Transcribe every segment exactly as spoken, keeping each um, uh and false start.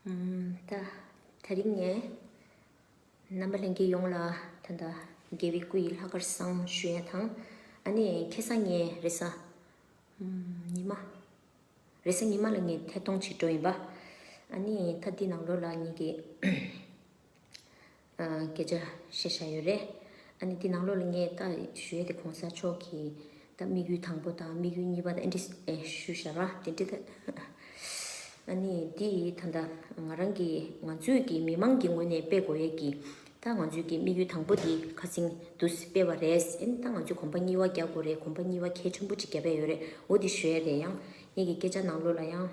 ཨམ། ད་དེ་རིང་ངས་རྣམ་པ་ལྷན་རྒྱས་ཡོངས་ལ་ད་ལྟ་རྒྱལ་བའི་སྐུ་ཡི་ལྷག་དཀར་བཟང་ཞུ་ཡ་དང་། ཨ་ནི་ཁ་སང་ངས་རེས་གཟའ་ཉི་མ། རེས་གཟའ་ཉི་མ་ལ་ངས་ཐད་གཏོང་བྱེད་འགྲོ་ཡིན་པ། ཨ་ནི་ད་འདི་ནང་ལོགས་ལ་ངེད་ཀྱི་སྐད་ཆ་བཤད་བཞག་ཡོད་རེད། ཨ་ནི་འདི་ནང་ལོགས་ལ་ངས་ད་ཞུ་ཡས་དེ་གོང་ས་མཆོག་གི་ད་དམིགས་ཡུལ་དང་པོ་དང་དམིགས་ཡུལ་གཉིས་པ་དང་ཨེ་འདྲ་ཞུ་བཞག་ར། དེ་འདྲ་ད། ཨ་ནི་འདི་ད་ལྟ་ང་རང་གི་ང་ཚོའི་གི་མི་མང་གི་ངོས་ནས་སྤེལ་དགོས་ཡས་ཀྱི་ད་ང་ཚོའི་གི་དམིགས་ཡུལ་དང་པོ་འདི་ཁ་སང་དུས་སྤེལ་བ་རེད། ཨ་ནི་ད་ང་ཚོས་གོམ་པ་གཉིས་པ་རྒྱག་དགོས་རེད། གོམ་པ་གཉིས་པ་གལ་ཆེན་པོ་ཅིག་བརྒྱབ་པ་ཡོད་རེད། འོ་འདི་ཞུ་ཡས་རེད། ཡང་ངེད་ཀྱི་སྐད་ཆ་ནང་ལོགས་ལ་ཡང་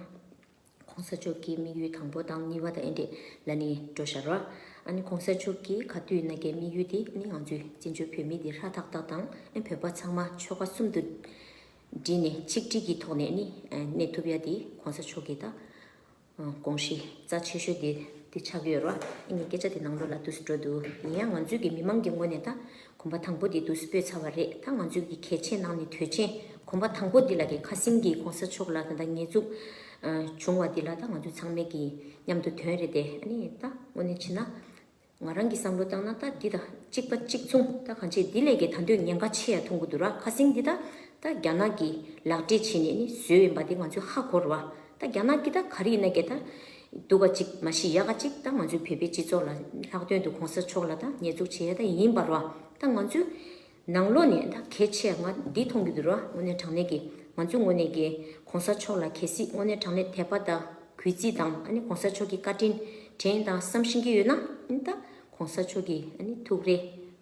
གོང་ས་མཆོག་གི་དམིགས་ཡུལ་དང་པོ་དང་གཉིས་པ་དང་ཨེ་འདྲ་ལབ་ནས་འགྲོ་བཞག་ར། ཨ་ནི་གོང་ས་མཆོག་གིས་ག་དུས་ཡིན་ན་གའི་དམིགས་ཡུལ་དེ་ནི་ང་ཚོའི་བཙན་བྱོལ་བོད་མི་དེ་ཧྲ་ཐག་ཐག་དང་ཨ་བོད་པ་ཚང་མ་ཆོལ་ཁ་གསུམ་དུ་བསྒྲིལ་ནས་ཆིག་སྒྲིལ་གྱི་ཐོག་ནས་ནི་གནས་ཐུབ་ཡ་དེ་གོང་ས་མཆོག་གིས་ད་དགོངས་གཞི་རྩ་ཆེ་ཤོས་དེ་དེ་ཆགས་ཀྱི་ཡོད་ར། ཨ་ནི་སྐད་ཆ་དེ་ནང་ལོགས་ལ་དུས་སུ་འགྲོ་འདུག་ཡིན་ཡང་ང་ཚོའི་གི་མི་མང་གི་ངོས་ནས་ད་གོམ་པ་དང་པོ་དེ་དུས་སུ་སྤོས་ཚར་བ་རེད། ད་ང་ཚོའི་གི་གལ་ཆེན་ནང་ནས་དོན་ཆེན་གོམ་པ་དང་པོ་འདི་ལ་གི་ཁ་སང་གི་གོང་ས་མཆོག་ལ་ད་ལྟ་ཉེས་འཛུགས་བྱུང་བ་འདི་ལ་ད་ང་ཚོ་ཚང་མས་གི་མཉམ་དུ་དོན་རེད་དེ། ཨ་ནི་ད་དངོས་གནས་བྱས་ན་ང་རང་གི་བསམ་བློ་བཏང་ན་ད་འདི་དང་གཅིག་པ་གཅིག་མཚུངས། ད་གང་ཅི་འདི་ལས་གི་ད་དུང་ཉེན་ཁ་ཆེ་ཡ་མཐོང་གི་འདུག་ར། ཁ་སང་འདི་ད་ད་རྒྱ་ནག་གི་ལག་འབྲེལ་བྱས་ནས་ནི་བཟོས་ཡིན་པ་འདི་ང་ཚོས་ཧ་གོ་ར་བ། ད་རྒྱ་ནག་གི་ད་ག་རེ་ཡིན་ན་གི་ད་སྡུག་ག་ཅིག་མ་གཞི་ཡག་ག་ཅིག་ད་ང་ཚོའི་བོད་པའི་སྤྱི་ཚོགས་ལ་ལྷག་དོན་དུ་གོང་ས་མཆོག་ལ་ད་ཉེས་འཛུགས་བྱེད་ཡ་ད་ཡིན་པ་ར་བ། ད་ང་ཚོའི་ནང་ལོགས་ནས་ད་གལ་ཆེ་ང་འདི་མཐོང་གི་འདུག་ར། དངོས་གནས་དྲང་གནས་ཀྱི་ང་ཚོའི་ངོས་ནས་ཀྱི་གོང་ས་མཆོག་ལ་གལ་སྲིད་དངོས་གནས་དྲང་གནས་དད་པ་དང་གུས་བརྩི་དང་ཨ་ནི་གོང་ས་མཆོག་གི་བཀའ་དྲིན་དྲན་དང་བསམ་ཤེས་ཀྱི་ཡོད་ན། ཨ་ནི་ད་གོང་ས་མཆོག་གི་ཨ་ནི་ཐུགས་རེ་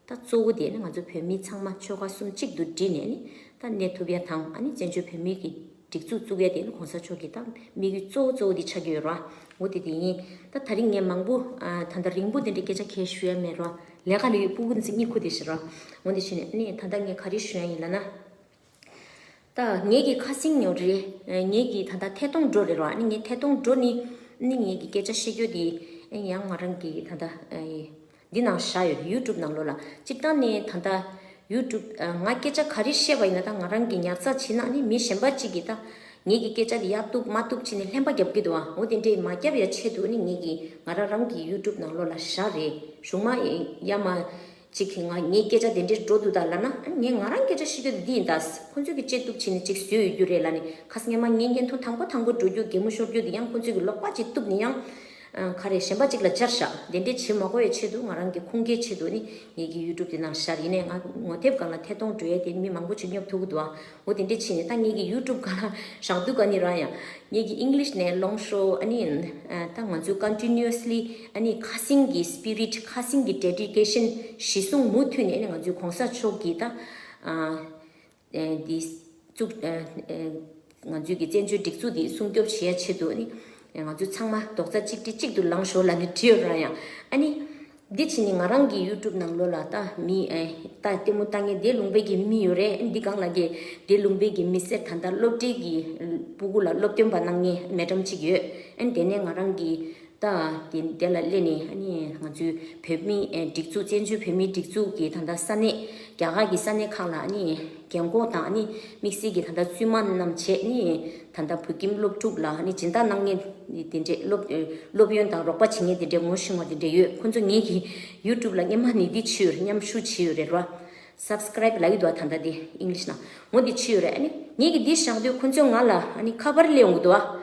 ད་གཙོ་བོ་དེ་ནི་ང་ཚོ་བོད་མི་ཚང་མ་ཆོལ་ཁ་གསུམ་གཅིག་ཏུ་བསྒྲིལ་ནས་ནི་ད་གནས་ཐུབ་ཡ་དང་། ཨ་ནི་བཙན་བྱོལ་བོད་མི་གི་སྒྲིག་འཛུགས་བཙུགས་ཡ་དེ་ནི་གོང་ས་མཆོག་གི་ད་དམིགས་ཡུལ་གཙོ་བོ་གཙོ་བོ་དེ་ཆགས་ཀྱི་ཡོད་ར། འོ་དེ་དེ་ཡིན། ད་ད་རིང་ངས་མང་པོ་ཨ་ད་ལྟ་རིང་པོ་དེ་འདྲའི་སྐད་ཆ་གང་ཞུ་ཡ་མེད་ར། ལས་ཀ་ལས་ཡོད་སྤུ་གུ་འཛིན་གཉིད་ཁུག་དེ་ཞིག་ར། འོ་དེ་བྱས་ནས་ཨ་ནི་ད་ལྟ་ངས་ག་རེ་ཞུ་ཡ་ཡིན་ལབ་ན། ད་ངེད་ཀྱི་ཁ་སང་ཉོ་རེད། ངེད་ཀྱི་ད་ལྟ་ཐད་གཏོང་འགྲོ་རེད་ར། ཨ་ནི་ངས་ཐད་གཏོང་འགྲོ་ནི་ནི་ངེད་ཀྱི་སྐད་ཆ་བཤད་རྒྱུ་དེ་ཡང་ང་རང་གི་ད་ལྟ་འདི་ནང་བཞག་ཡོད། ཡུ་ཊུབ་ནང་ལོགས་ལ་སྤྱིར་བཏང་ནས་ད་ལྟ་ཡུ་ཊུབ་ང་སྐད་ཆ་ག་རེ་བཤད་པ་ཡིན་ན་ད་ང་རང་གི་ཉར་ཚགས་བྱས་ན་ནི་མི་གཞན་པ་གཅིག་གིས་ད་ངེད་ཀྱི་སྐད་ཆ་དེ་ཡག་འདུག་མ་འདུག་བྱས་ནས་ལྷན་པ་རྒྱབ་ཀྱི་འདུག་ཨ། འོ་དེ་འདྲས་མ་རྒྱབ་ཡ་ཆེད་དུ་ནི་ངེད་ཀྱི་ང་རང་རང་གི་ཡུ་ཊུབ་ནང་ལོགས་ལ་བཞག་རེད། གཞུག་མ་ཡ་མ། གཅིག་གིས་ང་ངའི་སྐད་ཆ་དེ་འདྲས་འགྲོ་འདུག་ད་ལབ་ན། ཨ་ངས་ང་རང་སྐད་ཆ་བཤད་རྒྱུ་དེ་འདི་ཡིན་ད། ཁོང་ཚོས་ཀྱི་བཅད་གཏུབ་བྱས་ནས་ཅིག་བཟོས་ཡོད་རྒྱུ་རེད་ལབ་ནས། ཁ་སང་ཉི་མ་ངའི་བརྙན་ཐུང་དང་པོ་དང་པོ་འགྲོ་རྒྱུ་གད་མོ་ཤོར་རྒྱུ་དེ་ཡང་ཁོང་ཚོས་ཀྱི་ལོག་པ་ཅིག་གཏུབ་ནས་ཡང་ཨ་ག་རེ་གཞན་པ་ཅིག་ལ་སྦྱར་བཞག་དེ་འདྲས་བྱེད་མ་དགོས་པའི་ཆེད་དུ་ང་རང་གི་ཁུངས་སྐྱེལ་ཆེད་དུ་ནི་ངེད་ཀྱི་ཡུ་ཊུབ་དེ་ནང་བཞག་ཡིན་ནའི་ང་ངོ་དེབ་སྒང་ལ་ཐད་གཏོང་འགྲོ་ཡས་དེ་མི་མང་པོ་ཅིག་སྙོབ་ཐུབ་ཀྱི་འདུག་ཨ། འོ་དེ་འདྲས་བྱས་ནས་ད་ངེད་ཀྱི་ཡུ་ཊུབ་སྒང་ལ་བཞག་དུས་ག་ནི་རང་ཡང་། ངེད་ཀྱི་ཨིང་ལིཤ་ནས་ལོངས་ཤོག་ཨ་ནི་ཨ་ད་ང་ཚོས་ཀོན་ཊི་ནུ་ཨས་ལི་ཨ་ནི་ཁ་སང་གི་སི་པི་རིཊ། ཁ་སང་གི་ཌེ་ཌི་ཀེ་ཤན་གཞི་བཟུང་མུ་མཐུད་ནས་ཨ་ནི་ང་ཚོའི་གོང་ས་མཆོག་གི་ད་ཨ་ཨ་འདི་བཙུགས་ཨ་ཨ་ང་ཚོའི་གི་བཙན་བྱོལ་སྒྲིག་འཛུགས་འདི་སྲུང་སྐྱོབ་བྱེད་ཡ་ཆེད་དུ་ཨ་ནི་ང་ཚོ་ཚང་མ་རྡོག་རྩ་གཅིག་སྒྲིལ་གཅིག་ཏུ་ལངས་ཤོག་ལབ་ནས་བྲིས་ཡོད་ར། ཡང་ཨ་ནི། འདི་ཕྱིན་ནི་ང་རང་གི་ཡུ་ཊུབ་ནང་ལོགས་ལ་ད་མི་ཨེ་ད་ལྟད་མོ་ལྟ་མཁན་དེ་ལུང་པའི་གི་མི་ཡོད་རེད། འདི་སྒང་ལ་གི་དེ་ལུང་པའི་གི་མི་སེར་ད་ལྟ་སློབ་གྲྭའི་གི་སྤུ་གུ་ལ་སློབ་སྟོན་པ་གནང་མཁན་མེ་ཌམ་གཅིག་ཡོད། ཨན་དེ་ནས་ང་རང་གི་ད་དེ་དེ་ལ་སླེབས་ནས་ཨ་ནི་ང་ཚོའི་བོད་མི་ཨེ་སྒྲིག་འཛུགས་བཙན་བྱོལ་བོད་མིའི་སྒྲིག་འཛུགས་ཀྱི་ད་ལྟ་ས་གནས་རྒྱ་གར་གྱི་ས་གནས་ཁག་ལ་ཨ་ནི་རྒན་གོག་དང་ཨ་ནི་དམིགས་བསལ་གྱི་ད་ལྟ་བཙུན་མ་རྣམས་བྱས་ནི། ད་ལྟ་བོད་ཁྱིམ་སློབ་ཕྲུག་ལ་ནི་སྦྱིན་བདག་གནང་མཁན་དེ་འདྲས་སློབ་སློབ་ཡོན་དང་རོགས་པ་བྱེད་མཁན་དེ་འདྲས་ངོ་ཤེས་པ་དེ་འདྲས་ཡོད། ཁོང་ཚོ་ངེད་ཀྱི་ཡུ་ཊུབ་ལ་སྔོན་མ་ནས་འདི་བྱས་ཡོད་རེད། མཉམ་ཞུགས་བྱས་ཡོད་རེད་ར། སབ་སི་ཀ་རའིབ་ལབ་ཀྱི་འདུག་ཨ། ད་ལྟ་དེ་ཨིང་ལིཤ་ནང་ངོ་འདི་བྱས་ཡོད་རེད། ཨ་ནི་ངེད་ཀྱི་འདི་བཞག་དུས་ཁོང་ཚོས་ང་ལ་ཨ་ནི་ཁ་པར་སླེབས་ཡོང་གི་འདུག་ཨ།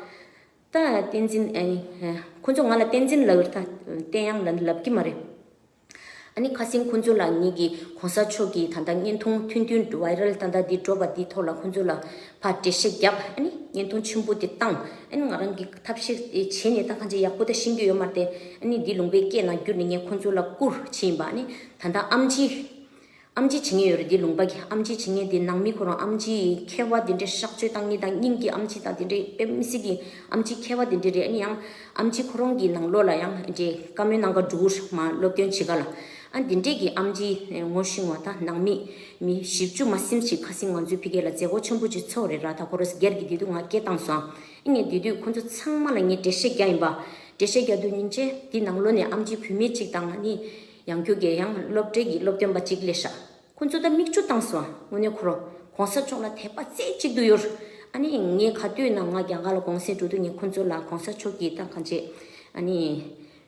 ད་བསྟན་འཛིན་ཨ་ནི་ཁོང་ཚོ་ང་ལ་བསྟན་འཛིན་ལབ་ཡོད་རེད། ད་བསྟན་དབྱངས་ལབ་ལབ་ཀྱི་མ་རེད། ཨ་ནི་ཁ་སང་ཁོང་ཚོ་ལ་ངེད་ཀྱི་གོང་ས་མཆོག་གི་ད་ལྟ་བརྙན་ཐུང་ཐུང་ཐུང་ཝའི་རལ་ད་ལྟ་འདི་འགྲོ་བ་འདི་ཐོག་ལ་ཁོང་ཚོ་ལ་ཕར་འགྲེལ་བཤད་བརྒྱབ། ཨ་ནི་བརྙན་ཐུང་ཆེན་པོ་དེ་བཏང་། ཨ་ནི་ང་རང་གིས་ཐབས་ཤེས་བྱས་ནས་ད་གང་ཅི་ཡག་པོ་ད་ཤེས་ཀྱི་ཡོད་མ་རེད་དེ། ཨ་ནི་འདི་ལུང་པའི་སྐད་ནང་བསྒྱུར་ནས་ངས་ཁོང་ཚོ་ལ་བསྐུར་བྱས་ཡིན་པ། ཨ་ནི་ད་ལྟ་ཨེམ་ཆི་ཨེམ་ཆི་བྱེད་མཁན་ཡོད་རེད། འདི་ལུང་པ་གི་ཨེམ་ཆི་བྱེད་མཁན་དེ་ནང་མི་ཁོ་རང་ཨེམ་ཆི་མཁས་པ་དེ་འདྲས་གཤག་བཅོས་བཏང་མཁན་དང་སྙིང་གི་ཨེམ་ཆི་དང་དེ་འདྲས་དཔེ་མི་སྲིད་ཀྱི་ཨེམ་ཆི་མཁས་པ་དེ་འདྲས་རེད། ཨ་ནི་ཡང་ཨེམ་ཆི་ཁོ་རང་གི་ནང་ལོགས་ལ་ཡང་འདྲས་བཀའ་མོལ་གནང་ག་འགྲོ་གི་མ་སློབ་སྟོན་བྱེད་ག་ལ། ཨ་འདི་འདྲས་ཀྱི་ཨེམ་ཆི་ངོ་ཤེས་པ་དང་ནང་མི་མི་བཞི་བཅུ་མ་ཟིན་ཞིག་ཁ་སང་ང་ཚོའི་ཕ་གི་ལ་མཛད་སྒོ་ཆེན་པོ་ཅིག་ཚོགས་རེད་ར། ད་ཁོ་རང་སྒེར་གྱི་དེ་དུས་ང་སྐད་བཏང་སོང་། ཨ་ངས་དེ་དུས་ཁོ་ཚོ་ཚང་མ་ལ་ངས་འགྲེལ་བཤད་རྒྱག་ཡིན་པ། འགྲེལ་བཤད་རྒྱག་དུས་ཉིན་བྱེད་འདི་ནང་ལོགས་ནས་ཨེམ་ཆི་བུད་མེད་ཅིག་དང་ཨ་ནི། ཡང་ཁྱོད་ཀྱིས་ཡང་སློབ་གྲྭའི་གི་སློབ་སྟོན་པ་གཅིག་སླེབས་ཤག་ཁོ་ཚོ་ད་མིག་ཆུ་བཏང་སོང་། དངོས་གནས་ཁོ་རང་གོང་ས་མཆོག་ལ་དད་པ་རྩེ་གཅིག་ཏུ་ཡོད། ཨ་ནི་ངས་ག་དུས་ན་ང་རྒྱ་གར་ལ་གུང་སེང་འགྲོ་དུས་ངས་ཁོ་ཚོ་ལ་གོང་ས་མཆོག་གི་ད་གང་བྱེད་ ཨ་ནི་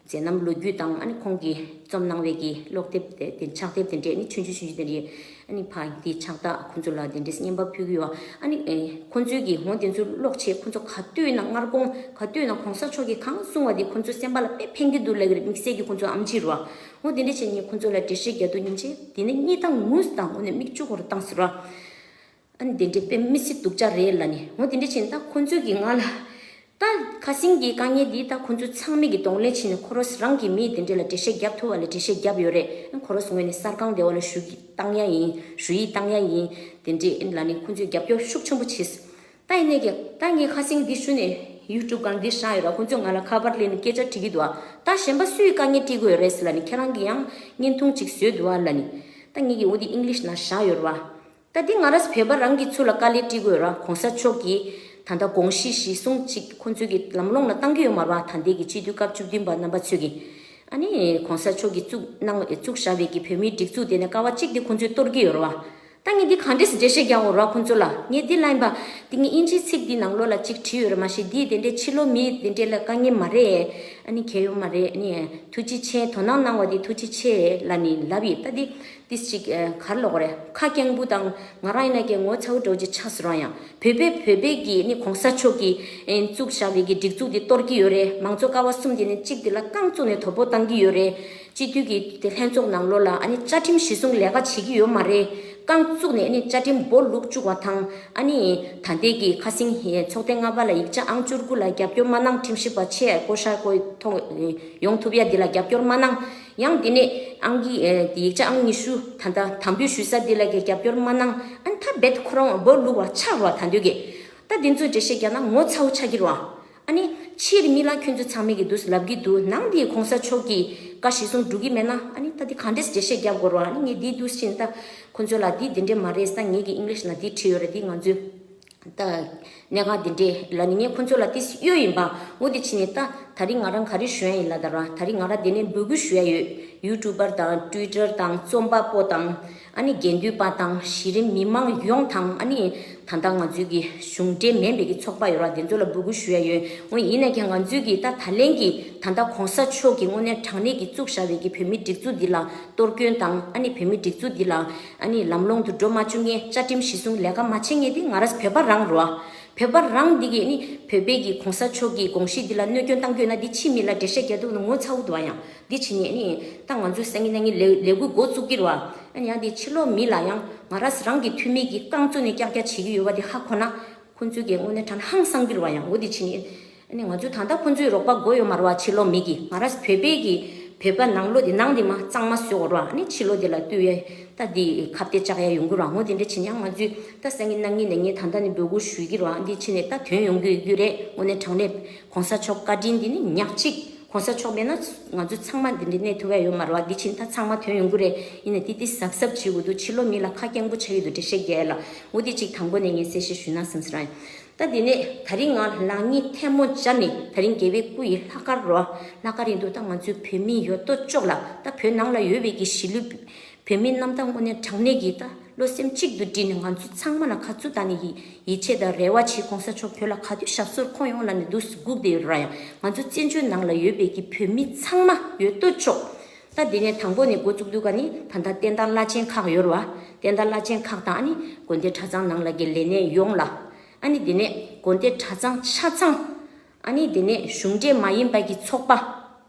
མཛད་རྣམ་ལོ་རྒྱུས་དང་། ཨ་ནི་ཁོང་གིས་རྩོམ་གནང་བའི་གི་ཀློག་དེབ་དེ་དེ་ཕྱག་དེབ་དེ་འདྲས། ཨ་ནི་ཆུང་ཆུང་ཆུང་ཆུང་དེ་འདྲས། ཨ་ནི་ཕ་འདི་ཕྱག་རྟགས་ཁོང་ཚོ་ལ་དེ་འདྲས་རྔན་པ་ཕུལ་གི་ཡོད། ཨ་ནི་ཨེ་ཁོང་ཚོའི་གི་འོ་དེ་ཚོ་ཀློག་བྱས། ཁོང་ཚོ་ག་དུས་ན་སྔར་གོང་ག་དུས་ན་གོང་ས་མཆོག་གིས་གང་གསུང་བ་དེ་ཁོང་ཚོ་སེམས་པ་ལ་དཔེ་ཕན་གི་འདུག་ལབ་ཀྱི་རེད། དམིགས་བསལ་གྱི་ཁོང་ཚོ་ཨམ་ཆི་རུ་བ། འོ་དེ་འདྲས་བྱས་ནས་ཁོང་ཚོ་ལ་འགྲེལ་བཤད་རྒྱག་དུས་སྙིང་རྗེ། དེ་ནས་གཉིད་དང་ངུས་དང་། འོ་ནས་མིག་ཆུ་ཧོར་བཏང་ཟེར་བ། ཨ་ནི་དེ་འདྲའི་དཔེ་མི་སྲིད་སྡུག་ཅག་རེད་ལབ་ནས། འོ་དེ་འདྲ་བྱས་ནས་ད་ཁོང་ཚོས་ཀྱིས་ང་ལ། ད་ཁ་སང་གི་དཀའ་ངལ་འདི་ད་ཁོང་ཚོ་ཚང་མས་ཀྱིས་གདོང་ལེན་བྱས་ནས། ཁོ་རོས་རང་གི་མི་དེ་འདྲ་ལ་འགྲེལ་བཤད་རྒྱབ་ཐུབ་པ་ལ་འགྲེལ་བཤད་རྒྱབ་ཡོད་རེད། ཁོ་རོས་ངོས་ནས་གསར་ཁང་དེ་བ་ལ་ཞུ་གི་བཏང་ཡ་ཡིན། ཞུ་ཡིག་བཏང་ཡ་ཡིན། དེ་འདྲས་ལབ་ནས་ཁོང་ཚོས་རྒྱབ་སྐྱོར་ཤུགས་ཆེན་པོ་བྱས། ད་ཡིན་ནའི་ཀྱང་ད་ངས་ཁ་སང་འདི་ཞུ་ནས་ཡུ་ཊུབ་སྒང་འདི་བཞག་ཡོད་ར། ཁོང་ཚོས་ང་ལ་ཁ་པར་སླེབས་ནས་སྐད་ཆ་དྲི་གི་འདུག་ཨ། ད་གཞན་པ་སུས་དཀའ་ངལ་འཕྲད་དགོས་ཡོད་རེད་ཟེར་ལབ་ནས། ཁྱེད་རང་གིས་ཡང་བརྙན་ཐུང་ཅིག་བཟོས་འདུག་ཨ་ལབ་ནས། ད་ངས་ཀྱིས་འོ་འདི་ཨིང་ལིཤ་ནང་བཞག་ཡོད་ར་བ། ད་འདི་ང་རང་བོད་པ་རང་གི་ཚུར་ལ་དཀའ་ལས་འཕྲད་དགོས་ར། གོང་ས་མཆོག་གིས་ད་ལྟ་དགོངས་གཞི་གཞི་བཟུང་ཅིག་ཁོང་ཚོས་ཀྱི་ལམ་ལྷོང་ལ་བཏང་གི་ཡོད་མ་རེད་བ། ད་ལྟའི་གི་སྤྱི་འཐུས་སྐབས་བཅུ་བདུན་པ་རྣམ་པ་ཚོས་ཀྱི། ཨ་ནི་གོང་ས་མཆོག་གིས་བཙུགས་གནང་བཙུགས་བཞག་པའི་གི་བོད་མིའི་སྒྲིག་འཛུགས་དེ་ནས་ཀ་བ་གཅིག་དེ་ཁོང་ཚོས་གཏོར་གྱི་ཡོད་རེད་བ། ད་ངས་འདི་ག་འདྲས་སེ་འགྲེལ་བཤད་རྒྱག་དགོས་རེད་བ་ཁོང་ཚོ་ལ། ངས་འདི་ལབ་ཡིན་པ། འདི་ངས་དབྱིན་ཇིའི་ཚིག་འདི་ནང་ལོགས་ལ་གཅིག་བྲིས་ཡོད་རེད། མ་གཞི་འདི་དེ་འདྲས་ཕྱི་ལོགས་མི་དེ་འདྲས་ལ་དཀའ་ངལ་མ་རེད། ཨ་ནི་གལ་ཡོད་མ་རེད། ཨ་ནི་ཐུགས་རྗེ་ཆེ། དོ་སྣང་གནང་བ་འདི་ཐུགས་རྗེ་ཆེ་ལབ་ནས་ལབ་ཡིན། ད་འདི། ཏིས་ཅིག་ཨ་གར་ལོག་རེད། ཁ་སྐྱེངས་པོ་དང་ང་རང་ཡིན་ན་ཀྱང་ངོ་ཚ་བོ་འདྲ་བོ་ཅིག་ཆགས་སོང་ར། ཡང་བོད་པས་བོད་པའི་གི་ནི་གོང་ས་མཆོག་གིས་ཨེ་བཙུགས་བཞག་པའི་གི་སྒྲིག་འཛུགས་འདི་གཏོར་གྱི་ཡོད་རེད། མང་གཙོ་ཀ་བ་གསུམ་དེ་ནས་གཅིག་དེ་ལ་རྐང་བཙུགས་ནས་དོ་ཕོག་བཏང་གི་ཡོད་རེད། སྤྱི་འཐུས་ཀྱི་དེ་ལྷན་ཚོགས་ནང་ལོགས་ལ་ཨ་ནི་བཅའ་ཁྲིམས་གཞི་བཟུང་ལས་ཀ་བྱེད་ཀྱི་ཡོད་མ་རེད། རྐང་བཙུགས་ནས་ཨ་ནི་བཅའ་ཁྲིམས་སྦོ་ལུག་བཅུག་པ་དང་། ཨ་ནི་ད་ལྟའི་གི་ཁ་སང་ཚོགས་ཐེངས་ལྔ་པ་ལ་ཡིག་ཆ་ཨང་བཅུ་དགུ་ལ་རྒྱབ་སྐྱོར་མ་གནང་། ཁྲིམས་ཞིབ་པ་ཆེད་བསྐོ་བཞག་བསྐོ་ཐོག་ཡོང་ཐུབ་ཡ་འདི་ལ་རྒྱབ་སྐྱོར་མ་གནང་། ཡང་དེ་ནས་ཨང་ཀི་ཨེ་ཡིག་ཆ་ཨང་ཉི་ཤུ་ད་ལྟ་དམ་འབུལ་ཞུ་ས་འདི་ལ་གི་རྒྱབ་སྐྱོར་མ་གནང་། ཨ་ནི་ད་རྦད་ཁོ་རང་སྦོ་ལུག་བ་ཆགས་ར། ད་འདོད་གི་ད་འདི་ཚོ་འགྲེལ་བཤད་རྒྱག་ན་ངོ་ཚ་བོ་ཆགས་ཀྱི་ར། ཨ་ནི་ཕྱིར་མི་ལ་ཁྱོད་ཚོ་ཚང་མས་གི་འདུག་ལབ་གི་འདུག་ནང་འདི་གོང་ས་མཆོག་གི་བཀའ་གཞི་བཟུང་འགྲོ་གི་མེད་ན། ཨ་ནི་ད་འདི་ག་འདྲས་འགྲེལ་བཤད་རྒྱབ་དགོས་ར། ཨ་ནི་ངས་འདི་འདུག་ཕྱིན་ད་ཁོ་ཚོ་ལ་འདི་འདི་འདྲས་མ་རེད། ད་ངས་གི་ཨིང་ལིཤ་ནང་འདི་བྲིས་ཡོད་ར། འདི་ང་ཚོས། ད་གནད་འགག་འདི་འདྲས་ལ་ནི་ངས་ཁོ་ཚོ་ལ་ཏིས་གཡོ་ཡིན་པ། འོ་དེ་ཕྱིན་ནས་ད་ད་རིང་ང་རང་ག་རེ་ཞུ་ཡ་ཡིན་ལབ་ད་ར། ད་རིང་ང་རང་འདི་ནས་འབོད་སྐུལ་ཞུ་ཡ་ཡོད། ཡུ་ཊུབ་པར་དང་ཊུའི་ཊར་དང་རྩོམ་པ་པོ་དང་། ཨ་ནི་དགེ་འདུན་པ་དང་། གཞི་རིམ་མི་མང་ཡོངས་དང་། ཨ་ནི་ད་ལྟ་ང་ཚོའི་གི་གཞུང་འབྲེལ་མིན་པའི་གི་ཚོགས་པ་ཡོད་ར། དེ་ཚོ་ལ་འབོད་སྐུལ་ཞུ་ཡ་ཡོད། འོ་ཡིན་ན་ཀྱང་ང་ཚོའི་གི་ད་ད་ལན་གི་ད་ལྟ་གོང་ས་མཆོག་གི་དངོས་གནས་དྲང་གནས་ཀྱི་བཙུགས་བཞག་པའི་གི་བོད་མི་སྒྲིག་འཛུགས་འདི་ལ་གཏོར་སྐྱོན་དང་། ཨ་ནི་བོད་མི་སྒྲིག་འཛུགས་འདི་ལ་ཨ་ནི་ལམ་ལྷོང་དུ་འགྲོ་མ་བཅུག་མཁན། བཅའ་ཁྲིམས་གཞི་བཟུང་ལས་ཀ་མ་བྱེད་མཁན་དེ་ང་རང་བོད་པ་རང་རེད་བ། བོད་པ་རང་འདི་གིས་ནི་བོད་པའི་གི་གོང་ས་མཆོག་གི་དགོངས་གཞི་འདི་ལ་གནོད་སྐྱོན་བཏང་དགོས་ན། འདི་ཕྱི་མི་ལ་འགྲེལ་བཤད་རྒྱག་འདུག་ན་ངོ་ཚ་བོ་འདུག་བ། ཡང་འདི་ཕྱི་ནས་ནི་ད་ང་ཚོའི་སང་ཉིན་གནངས་ཉིན་ལས་ལས་འགུལ་འགོ་བཙུགས་ཀྱི་རེད་བ། ཨ་ནི་ཡང་འདི་ཕྱི་ལོགས་མི་ལ་ཡང་ང་རང་རང་གི་འཐུས་མི་གི་རྐང་བཙུགས་ནས་ཀྱག་ཀྱག་བྱེད་ཀྱི་ཡོད་པ་འདི་ཧ་གོ་ན། ཁོང་ཚོས་ཀྱི་དངོས་གནས་དྲང་ཧང་སང་གི་རེད་བ། ཡང་འོ་དེ་ཕྱིན་ཨ་ནི་ང་ཚོས་ད་ལྟ་ཁོང་ཚོའི་རོགས་པ་དགོས་ཡོད་མ་རེད་བ། ཕྱི་ལོགས་མི་གི་ང་རང་བོད་པའི་གི་བོད་པ་ནང་ལོགས་དེ་ནང་དེ་མ་གཙང་མ་བཟོ་དགོས་རེད་བ། ཨ་ནི་ཕྱི་ལོགས་དེ་ལ་ལྟོས་ཡ་ད་དེ་ཁ་གཏད་བཅག་ཡ་ཡོང་གི་རེད་བ། འོ་དེ་འདྲ་ཕྱིན་ཡང་ང་ཚོས་ད་སང་ཉིན་གནངས་ཉིན་གནངས་ཉིན་ད་ལྟ་ནས་འབོད་སྐུལ་ཞུ་གི་རེད་བ། འདི་ཕྱིན་ནས་ད་ཐོན་ཡོང་གི་ཡོད་རེད། དངོས་གནས་དྲང་གནས་གོང་ས་མཆོག་བཀའ་དྲིན་འདི་ནི་ཉག་གཅིག་གོང་ས་མཆོག་མེད་ན་ང་ཚོ་ཚང་མ་འདི་འདྲའི་གནས་ཐུབ་ཡ་ཡོད་མ་རེད་བ། འདི་ཕྱིན་ད་ཚང་མ་ཐོན་ཡོང་གི་རེད། ཡིན་ན་དེ་དེ་གཟབ་གཟབ་བྱེད་དགོས་འདུག་ཕྱི་ལོགས་མི་ལ་ཁ་སྐྱེངས་པོ་ཆགས་ཡོད་འདུག་འགྲེལ་བཤད་རྒྱག་ཡ་ལ། འོ་དེ་གཅིག་དང་པོ་ནས་ངས་གསལ་བཤད་ཞུས་ན་བསམ་ས་རང་ཡིན། ད་དེ་ནས་ད་རིང་ང་ལག་གཉིས་ཐལ་མོ་སྦྱར་ནས། ད་རིང་རྒྱལ་བའི་སྐུ་ཡི་ལྷག་དཀར་རོ། ལྷག་དཀར་ཡིན་འདུག་ད་ང་ཚོའི་བོད་མི་ཡོད་དོ་ཅོག་ལ། ད་བོད་ནང་ལ་ཡོད་པའི་གི་གཞིས་ལུས་བོད་མི་རྣམས་ད་དངོས་གནས་དྲང་གནས་ཀྱི་ད་བློ་སེམས་གཅིག་ཏུ་བསྒྲིལ་ནས་ང་ཚོ་ཚང་མ་ལ་ཁ་ཚུར་ད་ནས་ཡི་ཡིད་ཆེས་དང་རེ་བ་བྱེད། གོང་ས་མཆོག་བོད་ལ་ག་དུས་ཞབས་སོར་འཁོད་ཡོང་ལབ་ནས་འདུག་སྒུག་བསྡད་ཡོད་ར། ཡང་ང་ཚོ་བཙན་བྱོལ་ནང་ལ་ཡོད་པའི་གི་བོད་མི་ཚང་མ་ཡོད་དོ་ཅོག་ད་དེ་ནས་དང་པོ་ནས་འགོ་བཙུགས་དུས་ཀ་ནི་ད་ལྟ་བསྟན་བདག་བླ་ཆེན་ཁག་ཡོད་ར་བ། བསྟན་བདག་བླ་ཆེན་ཁག་དང་། ཨ་ནི་དགོན་སྡེ་གྲྭ་ཚང་ནང་ལ་གི་ལས་སྣེ་ཡོངས་ལ། ཨ་ནི་དེ་ནས་དགོན་སྡེ་གྲྭ་ཚང་ཆ་ཚང་། ཨ་ནི་དེ་ནས་གཞུང་འབྲེལ་མ་ཡིན་པ་གི་ཚོགས་པ་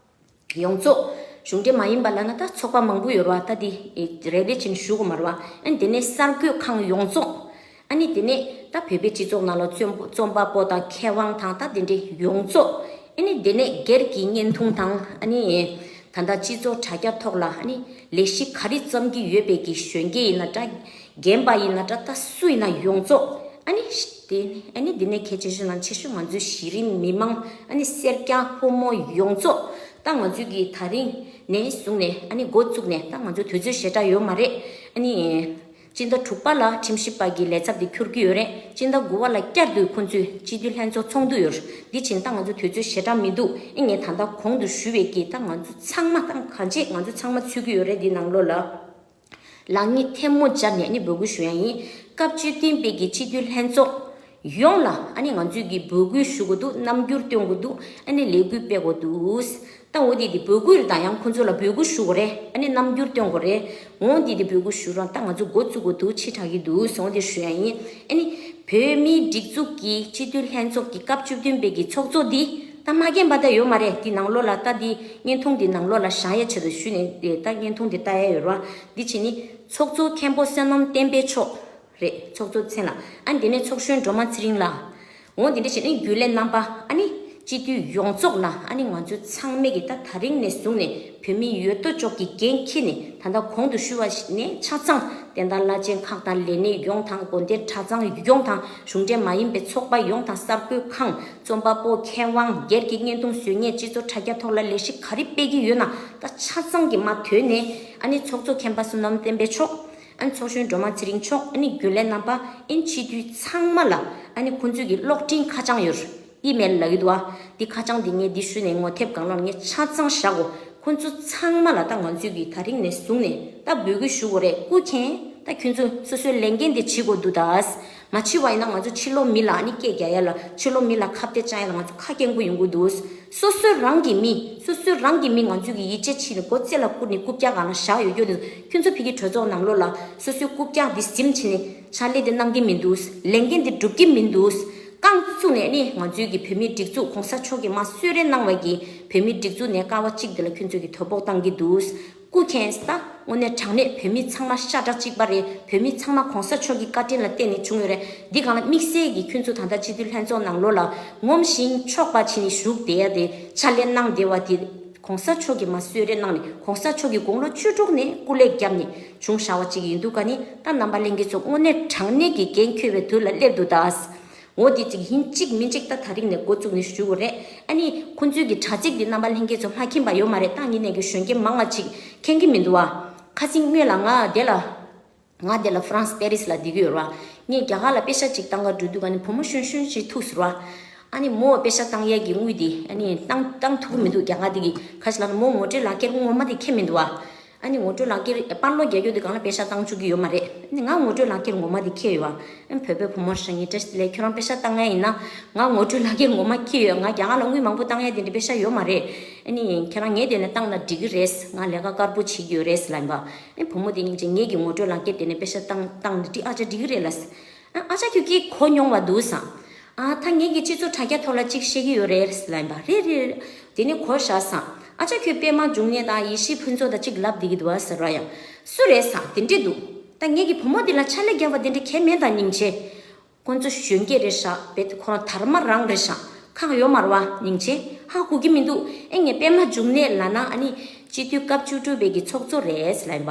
ཡོངས་རྫོགས། གཞུང་འབྲེལ་མ་ཡིན་པ་ལབ་ན་ད་ཚོགས་པ་མང་པོ་ཡོད་རེད་བ། ད་དེ་རེ་རེ་བྱས་ནས་ཞུ་དགོས་མ་རེད་བ། ཨ་ནི་དེ་ནས་གསར་འགོད་ཁང་ཡོངས་རྫོགས། ཨ་ནི་དེ་ནས་ད་བོད་པའི་སྤྱི་ཚོགས་ནང་ལ་རྩོམ་རྩོམ་པ་པོ་དང་མཁས་དབང་དང་ད་དེ་འདྲའི་ཡོངས་རྫོགས། ཨ་ནི་དེ་ནས་སྒེར་གྱི་བརྙན་ཐུང་དང་། ཨ་ནི་ད་ལྟ་སྤྱི་ཚོགས་དྲ་རྒྱ་ཐོག་ལ་ཨ་ནི་ལས་གཞི་ག་རེ་བརྩམས་ཀྱི་ཡོད་པའི་གི་གཞོན་སྐྱེས་ཡིན་ན་འདྲ། རྒན་པ་ཡིན་ན་འདྲ། ད་སུ་ཡིན་ན་ཡོངས་རྫོགས། ཨ་ནི་དེ་ཨ་ནི་དེ་ནས་གལ་ཆེ་ཤོས་ནང་ཆེ་ཤོས་ང་ཚོའི་གཞི་རིམ་མི་མང་། ཨ་ནི་སེར་སྐྱ་ཕོ་མོ་ཡོངས་རྫོགས། ད་ང་ཚོའི་གི་ད་རིང་ནས་བཟུང་ནས། ཨ་ནི་འགོ་བཙུགས་ནས་ད་ང་ཚོ་དུས་ཚོད་ཞེ་དྲག་ཡོད་མ་རེད། ཨ་ནི་སྤྱི་ཟླ་དྲུག་པ་ལ་ཁྲིམས་ཞིབ་པ་གི་ལས་ཚབ་དེ་འཁྱུར་གྱི་ཡོད་རེད། སྤྱི་ཟླ་དགུ་པ་ལ་བསྐྱར་དུ་ཁོང་ཚོས་སྤྱི་འཐུས་ལྷན་ཚོགས་ཚོགས་འདུ་ཡོད་རེད། འདི་ཕྱིན་ད་ང་ཚོ་དུས་ཚོད་ཞེ་དྲག་མི་འདུག་ཨེ་ངས་ད་ལྟ་གོང་དུ་ཞུས་པའི་གི་ད་ང་ཚོ་ཚང་མ་ད་གང་བྱེད་ང་ཚོ་ཚང་མ་ཚུད་ཀྱི་ཡོད་རེད། འདི་ནང་ལོགས་ལ། ལག་གཉིས་ཐལ་མོ་སྦྱར་ནས་ནི་འབོད་སྐུལ་ཞུ་ཡ་ཡིན། སྐབས་བཅུ་བདུན་པའི་གི་སྤྱི་འཐུས་ལྷན་ཚོགས་ ཡོངས་ལ་ཨ་ནི་ང་ཚོས་ཀྱི་འབོད་སྐུལ་ཞུ་དགོས་འདུག་རྣམ་འགྱུར་སྟོན་དགོས་འདུག་ཨ་ནི་ལས་འགུལ་སྤེལ་དགོས་འདུག་ད་འོ་དེ་དེ་འབོད་སྐུལ་རེད། ད་ཡང་ཁོ་ཚོ་ལ་འབོད་སྐུལ་ཞུ་དགོས་རེད། ཨ་ནི་རྣམ་འགྱུར་སྟོན་དགོས་རེད། འོ་དེ་དེ་འབོད་སྐུལ་ཞུ་རོགས། ད་ང་ཚོ་འགོ་བཙུགས་དགོས་འདུག་ཕྱི་དྲགས་ཀྱི་འདུག་སོང་དེ་ཞུ་ཡ་ཡིན། ཨ་ནི་བོད་མིའི་སྒྲིག་འཛུགས་ཀྱི་སྤྱི་འཐུས་ལྷན་ཚོགས་ཀྱི་སྐབས་བཅུ་བདུན་པའི་གི་ཚོགས་གཙོ་འདི་ད་མ་རྒན་པ་ད་ཡོད་མ་རེད། དེ་ནང་ལོགས་ལ་ད་དེ་བརྙན་ཐུང་དེ་ནང་ལོགས་ལ་བཞག་ཡ་ཆེད་དུ་ཞུས་ནས་དེ་ད་བརྙན་ཐུང་དེ་ལྟ་ཡ་ཡོད་རེད་བ། འདི་བྱས་ནི་ཚོགས་གཙོ་མཁན་པོ་བསོད་ནམས་བསྟན་འཕེལ་མཆོག་རེད། ཚོགས་གཙོ་མཚན་ལ། ཨ་ནི་དེ་ནས་ཚོགས་གཞོན་སྒྲོལ་མ་ཚེ་རིང་ལགས། འོ་དེ་འདྲ་བྱས་ནས་རྒྱུན་ལས་རྣམ་པ། ཨ་ནི་སྤྱི་འཐུས་ཡོངས་རྫོགས་ལ། ཨ་ནི་ང་ཚོ་ཚང་མས་ཀྱི་ད་ད་རིང་ནས་བཟུང་ནས་བོད་མི་ཡོད་དོ་ཅོག་གི་འགན་འཁྱེར་ནས། ད་ལྟ་གོང་དུ་ཞུས་པ་ནས་ཆ་ཚང་བསྟན་དར་བླ་ཆེན་ཁག་དང་ལས་སྣེ་ཡོངས་དང་། དགོན་སྡེ་གྲྭ་ཚང་ཡོངས་དང་། གཞུང་འབྲེལ་མ་ཡིན་པའི་ཚོགས་པ་ཡོངས་དང་། གསར་འགོད་ཁང་། རྩོམ་པ་པོ། མཁས་དབང་། སྒེར་གྱི་བརྙན་ཐུང་བཟོ་མཁན། སྤྱི་ཚོགས་དྲ་རྒྱ་ཐོག་ལ་ལས་གཞི་ག་རེ་སྤེལ་གྱི་ཡོད་ན་ད་ཆ་ཚང་གི་མ་དོན་ནས། ཨ་ནི་ཚོགས་གཙོ་མཁན་པོ་བསོད་ནམས་བསྟན་འཕེལ་མཆོག་ཨ་ནི་ཚོགས་གཞོན་སྒྲོལ་མ་ཚེ་རིང་མཆོག་ཨ་ནི་རྒྱུན་ལས་རྣམ་པ། ཨ་ནི་སྤྱི་འཐུས་ཚང་མ་ལ། ཨ་ནི་ཁོང་ཚོས་ཀྱི་གློག་འཕྲིན་ཁ་བྱང་ཡོད། ཨི་མེལ་ལབ་ཀྱི་འདུག་ཨ། འདི་ཁ་བྱང་འདི་ངས་འདི་ཞུས་ནས་ངོ་དེབ་སྒང་ལ་ངས་ཆ་ཚང་བཞག་གོ། ཁོང་ཚོ་ཚང་མ་ལ་ད་ང་ཚོས་ཀྱི་ད་རིང་ནས་བཟུང་ནས་ད་འབོད་སྐུལ་ཞུ་དགོས་རེད། སྐུ་མཁྱེན། ད་ཁྱོད་ཚོ་སོ་སོའི་ལས་འགན་དེ་བྱེད་དགོས་འདུག་ད། མ་བྱེད་པ་ཡིན་ན་ང་ཚོ་ཕྱི་ལོགས་མི་ལ་ཨ་ནི་སྐད་རྒྱག་ཡ་ལ། ཕྱི་ལོགས་མི་ལ་ཁ་གཏད་བཅག་ཡ་ལ་ང་ཚོ་ཁ་སྐྱེངས་པོ་ཡོང་གི་འདུག་སོ་སོ་རང་གི་མི། སོ་སོ་རང་གི་མི་ང་ཚོས་ཀྱི་ཡིད་ཆེས་བྱས་ནས་མགོ་རྩེ་ལ་བཀུར་ནས་རྐུབ་བཀྱག་སྒང་ལ་བཞག་ཡོད་རྒྱུ་དེ། ཁྱོད་ཚོ་ཕ་གི་གྲོས་ཚོགས་ནང་ལོགས་ལ་སོ་སོའི་རྐུབ་བཀྱག་འདི་ཟིམ་བྱས་ནས་ཕྱག་ལས་དེ་གནང་གི་མི་འདུག་ལས་འགན་དེ་སྒྲུབ་ཀྱི་མི་འདུག་རྐང་བཙུགས་ནས་ནི་ང་ཚོའི་གི་བོད་མིའི་སྒྲིག་འཛུགས། གོང་ས་མཆོག་གིས་མར་གསོལ་རས་གནང་བའི་གི་བོད་མིའི་སྒྲིག་འཛུགས་ནས་ཀ་བ་གཅིག་དེ་ལ་ཁྱོད་ཚོས་ཀྱི་དོ་ཕོག་བཏང་གི་འདུག་སྐུ་མཁྱེན། ད་དངོས་གནས་དྲང་གནས་བོད་མི་ཚང་མ་ཤ་ཁྲག་གཅིག་པ་རེད། བོད་མི་ཚང་མ་གོང་ས་མཆོག་གི་བཀའ་དྲིན་ལ་བརྟེན་ནས་བྱུང་ཡོད་རེད། འདི་སྒང་ལ་དམིགས་བསལ་གྱིས་ཁྱོད་ཚོ་ད་ལྟ་སྤྱི་འཐུས་ལྷན་ཚོགས་ནང་ལོགས་ལ་ངོམ་ཞིང་ཆོག་པ་བྱས་ནས་བཞུགས་བསྡད་ཡ་དེ། ཕྱག་ལས་གནང་བསྡད་པ་དེ་གོང་ས་མཆོག་གིས་མར་གསོལ་རས་གནང་ནས། གོང་ས་མཆོག་གི་དགུང་ལོ་བཅུ་དྲུག་ནས་སྐུ་ལས་བརྒྱབ་ནས་བྱུང་བཞག་པ་ཅིག་ཡིན་འདུག་ག་ནི། ད་རྣམ་པ་ལྷན་རྒྱས་ཚོ་དངོས་གནས་དྲང་གནས་ཀྱི་འགན་འཁྱེར་བའི་དུས་ལ་སླེབས་འདུག་ད། འོ་དེ་གཅིག་ཡིན་གཅིག་མིན་གཅིག་ད་ད་རིང་ནས་འགོ་བཙུགས་ནས་ཞུ་དགོས་རེད། ཨ་ནི་ཁོང་ཚོའི་གི་དྲ་ཚིགས་འདི་རྣམ་པ་ལྷན་རྒྱས་ཚོ་མ་མཁྱེན་པ་ཡོད་མ་རེད། ད་ངེད་ནས་གི་གཞོན་སྐྱེས་མང་བ་ཅིག་མཁྱེན་གི་མི་འདུག་བ། ཁ་སང་སྔོན་ལ་ང་དེ་ལ། ང་དེ་ལ་ཧྥ་རན་སི་པེ་རི་སི་ལ་བསྡད་ཀྱི་ཡོད་རེད་བ། ངས་རྒྱ་གར་ལ་པེ་ས་ཅིག་བཏང་ག་འགྲོ་དུས་ག་ནི་བུ་མོ་གཞོན་གཞོན་ཅིག་ཐུག་སོང་རེད་བ། ཨ་ནི་མོ་པེ་ས་བཏང་ཡས་ཀྱི་དངུལ་དེ་ཨ་ནི་བཏང་བཏང་ཐུབ་ཀྱི་མི་འདུག་རྒྱ་གར་དེ་གི། ཁ་ཤས་ལ་ནི་མོ་ངོ་སྤྲོད་ལག་ཁྱེར་ངོ་མ་དེ་འཁྱེར་མི་འདུག་བ། ཨ་ནི་ངོ་སྤྲོད་ལག་ཁྱེར་པར་སློག་རྒྱག་རྒྱུ་དེ་སྒང་ལ་པེ་ས་བཏང་བཅུག་གི་ཡོད་མ་རེད། ཨ་ནི་ང་ངོ་སྤྲོད་ལག་ཁྱེར་ངོ་མ་དེ་འཁྱེར་ཡོད་བ། ཨ་ནི་བོད་པའི་བུ་མོ་ཧྲ་ངེ་བཀྲ་ཤིས་བདེ་ལེགས། ཁྱོད་རང་པེ་ས་བཏང་ཡ་ཡིན་ན་ང་ངོ་སྤྲོད་ལག་ཁྱེར་ངོ་མ་འཁྱེར་ཡོད། ང་རྒྱ་གར་ལ་དངུལ་མང་པོ་བཏང་ཡ་དེ་འདྲ་པེ་ས་ཡོད་མ་རེད། ཨ་ནི་ཁྱེད་རང་ངའི་དེ་ནས་བཏང་ན་འགྲིག་གི་རེད། ང་ལས་ཀ་དཀར་པོ་བྱེད་ཀྱི་ཡོད་རེད་ལབ་ཡིན་པ། ཨ་ནི་བུ་མོ་དེ་སྙིང་རྗེ། ངེད་ཀྱི་ངོ་སྤྲོད་ལག་ཁྱེར་དེ་ནས་པེ་ས་བཏང་བཏང་ན་འགྲིག་ཨ་ཅག་འགྲིག་གི་རེད་ལབ། ཨ་ཨ་ཅག་ཁྱོད་ཀྱིས་གོ་མྱོང་བ་འདུག་བསམ། ཨ་ད་ངེད་ཀྱི་སྤྱི་ཚོགས་དྲ་རྒྱ་ཐོག་ལ་གཅིག་བཤད་ཀྱི་ཡོད་རེད་ལབ་ཡིན་པ། རེད་རེད་རེད། དེ་ནས་གོ་བཞག་བསམ། ཨ་ཅག་ཁྱོད་པད་མ་འབྱུང་གནས་དང་ཡེ་ཤེས་ཕུན་ཚོགས་དང་གཅིག་ལབ་བསྡད་ཀྱི་འདུག་བ་ཟེར་བ་ཡང་། སུ་རེད་བསམ། དེ་འདྲས་འདུག་ད་ངེད་ཀྱི་བུ་མོ་དེ་ལ་ཕྱག་ལས་རྒྱབ་པ་དེ་འདྲས་གལ་མེད་དང་སྙིང་རྗེ། ཁོང་ཚོ་གཞོན་སྐྱེས་རེད་ཤག་བེད་ཁོ་རང་དར་མ་རང་རེད་ཤག་ཁག་ཡོད་མ་རེད་བ། སྙིང་རྗེ། ཧ་གོ་གི་མི་འདུག་ཨེ་ངས་པད་མ་འབྱུང་གནས་ལབ་ན་ཨ་ནི་སྤྱི་འཐུས་སྐབས་བཅུ་དྲུག་པའི་གི་ཚོགས་གཙོ་རེད་ལབ་ཡིན་པ།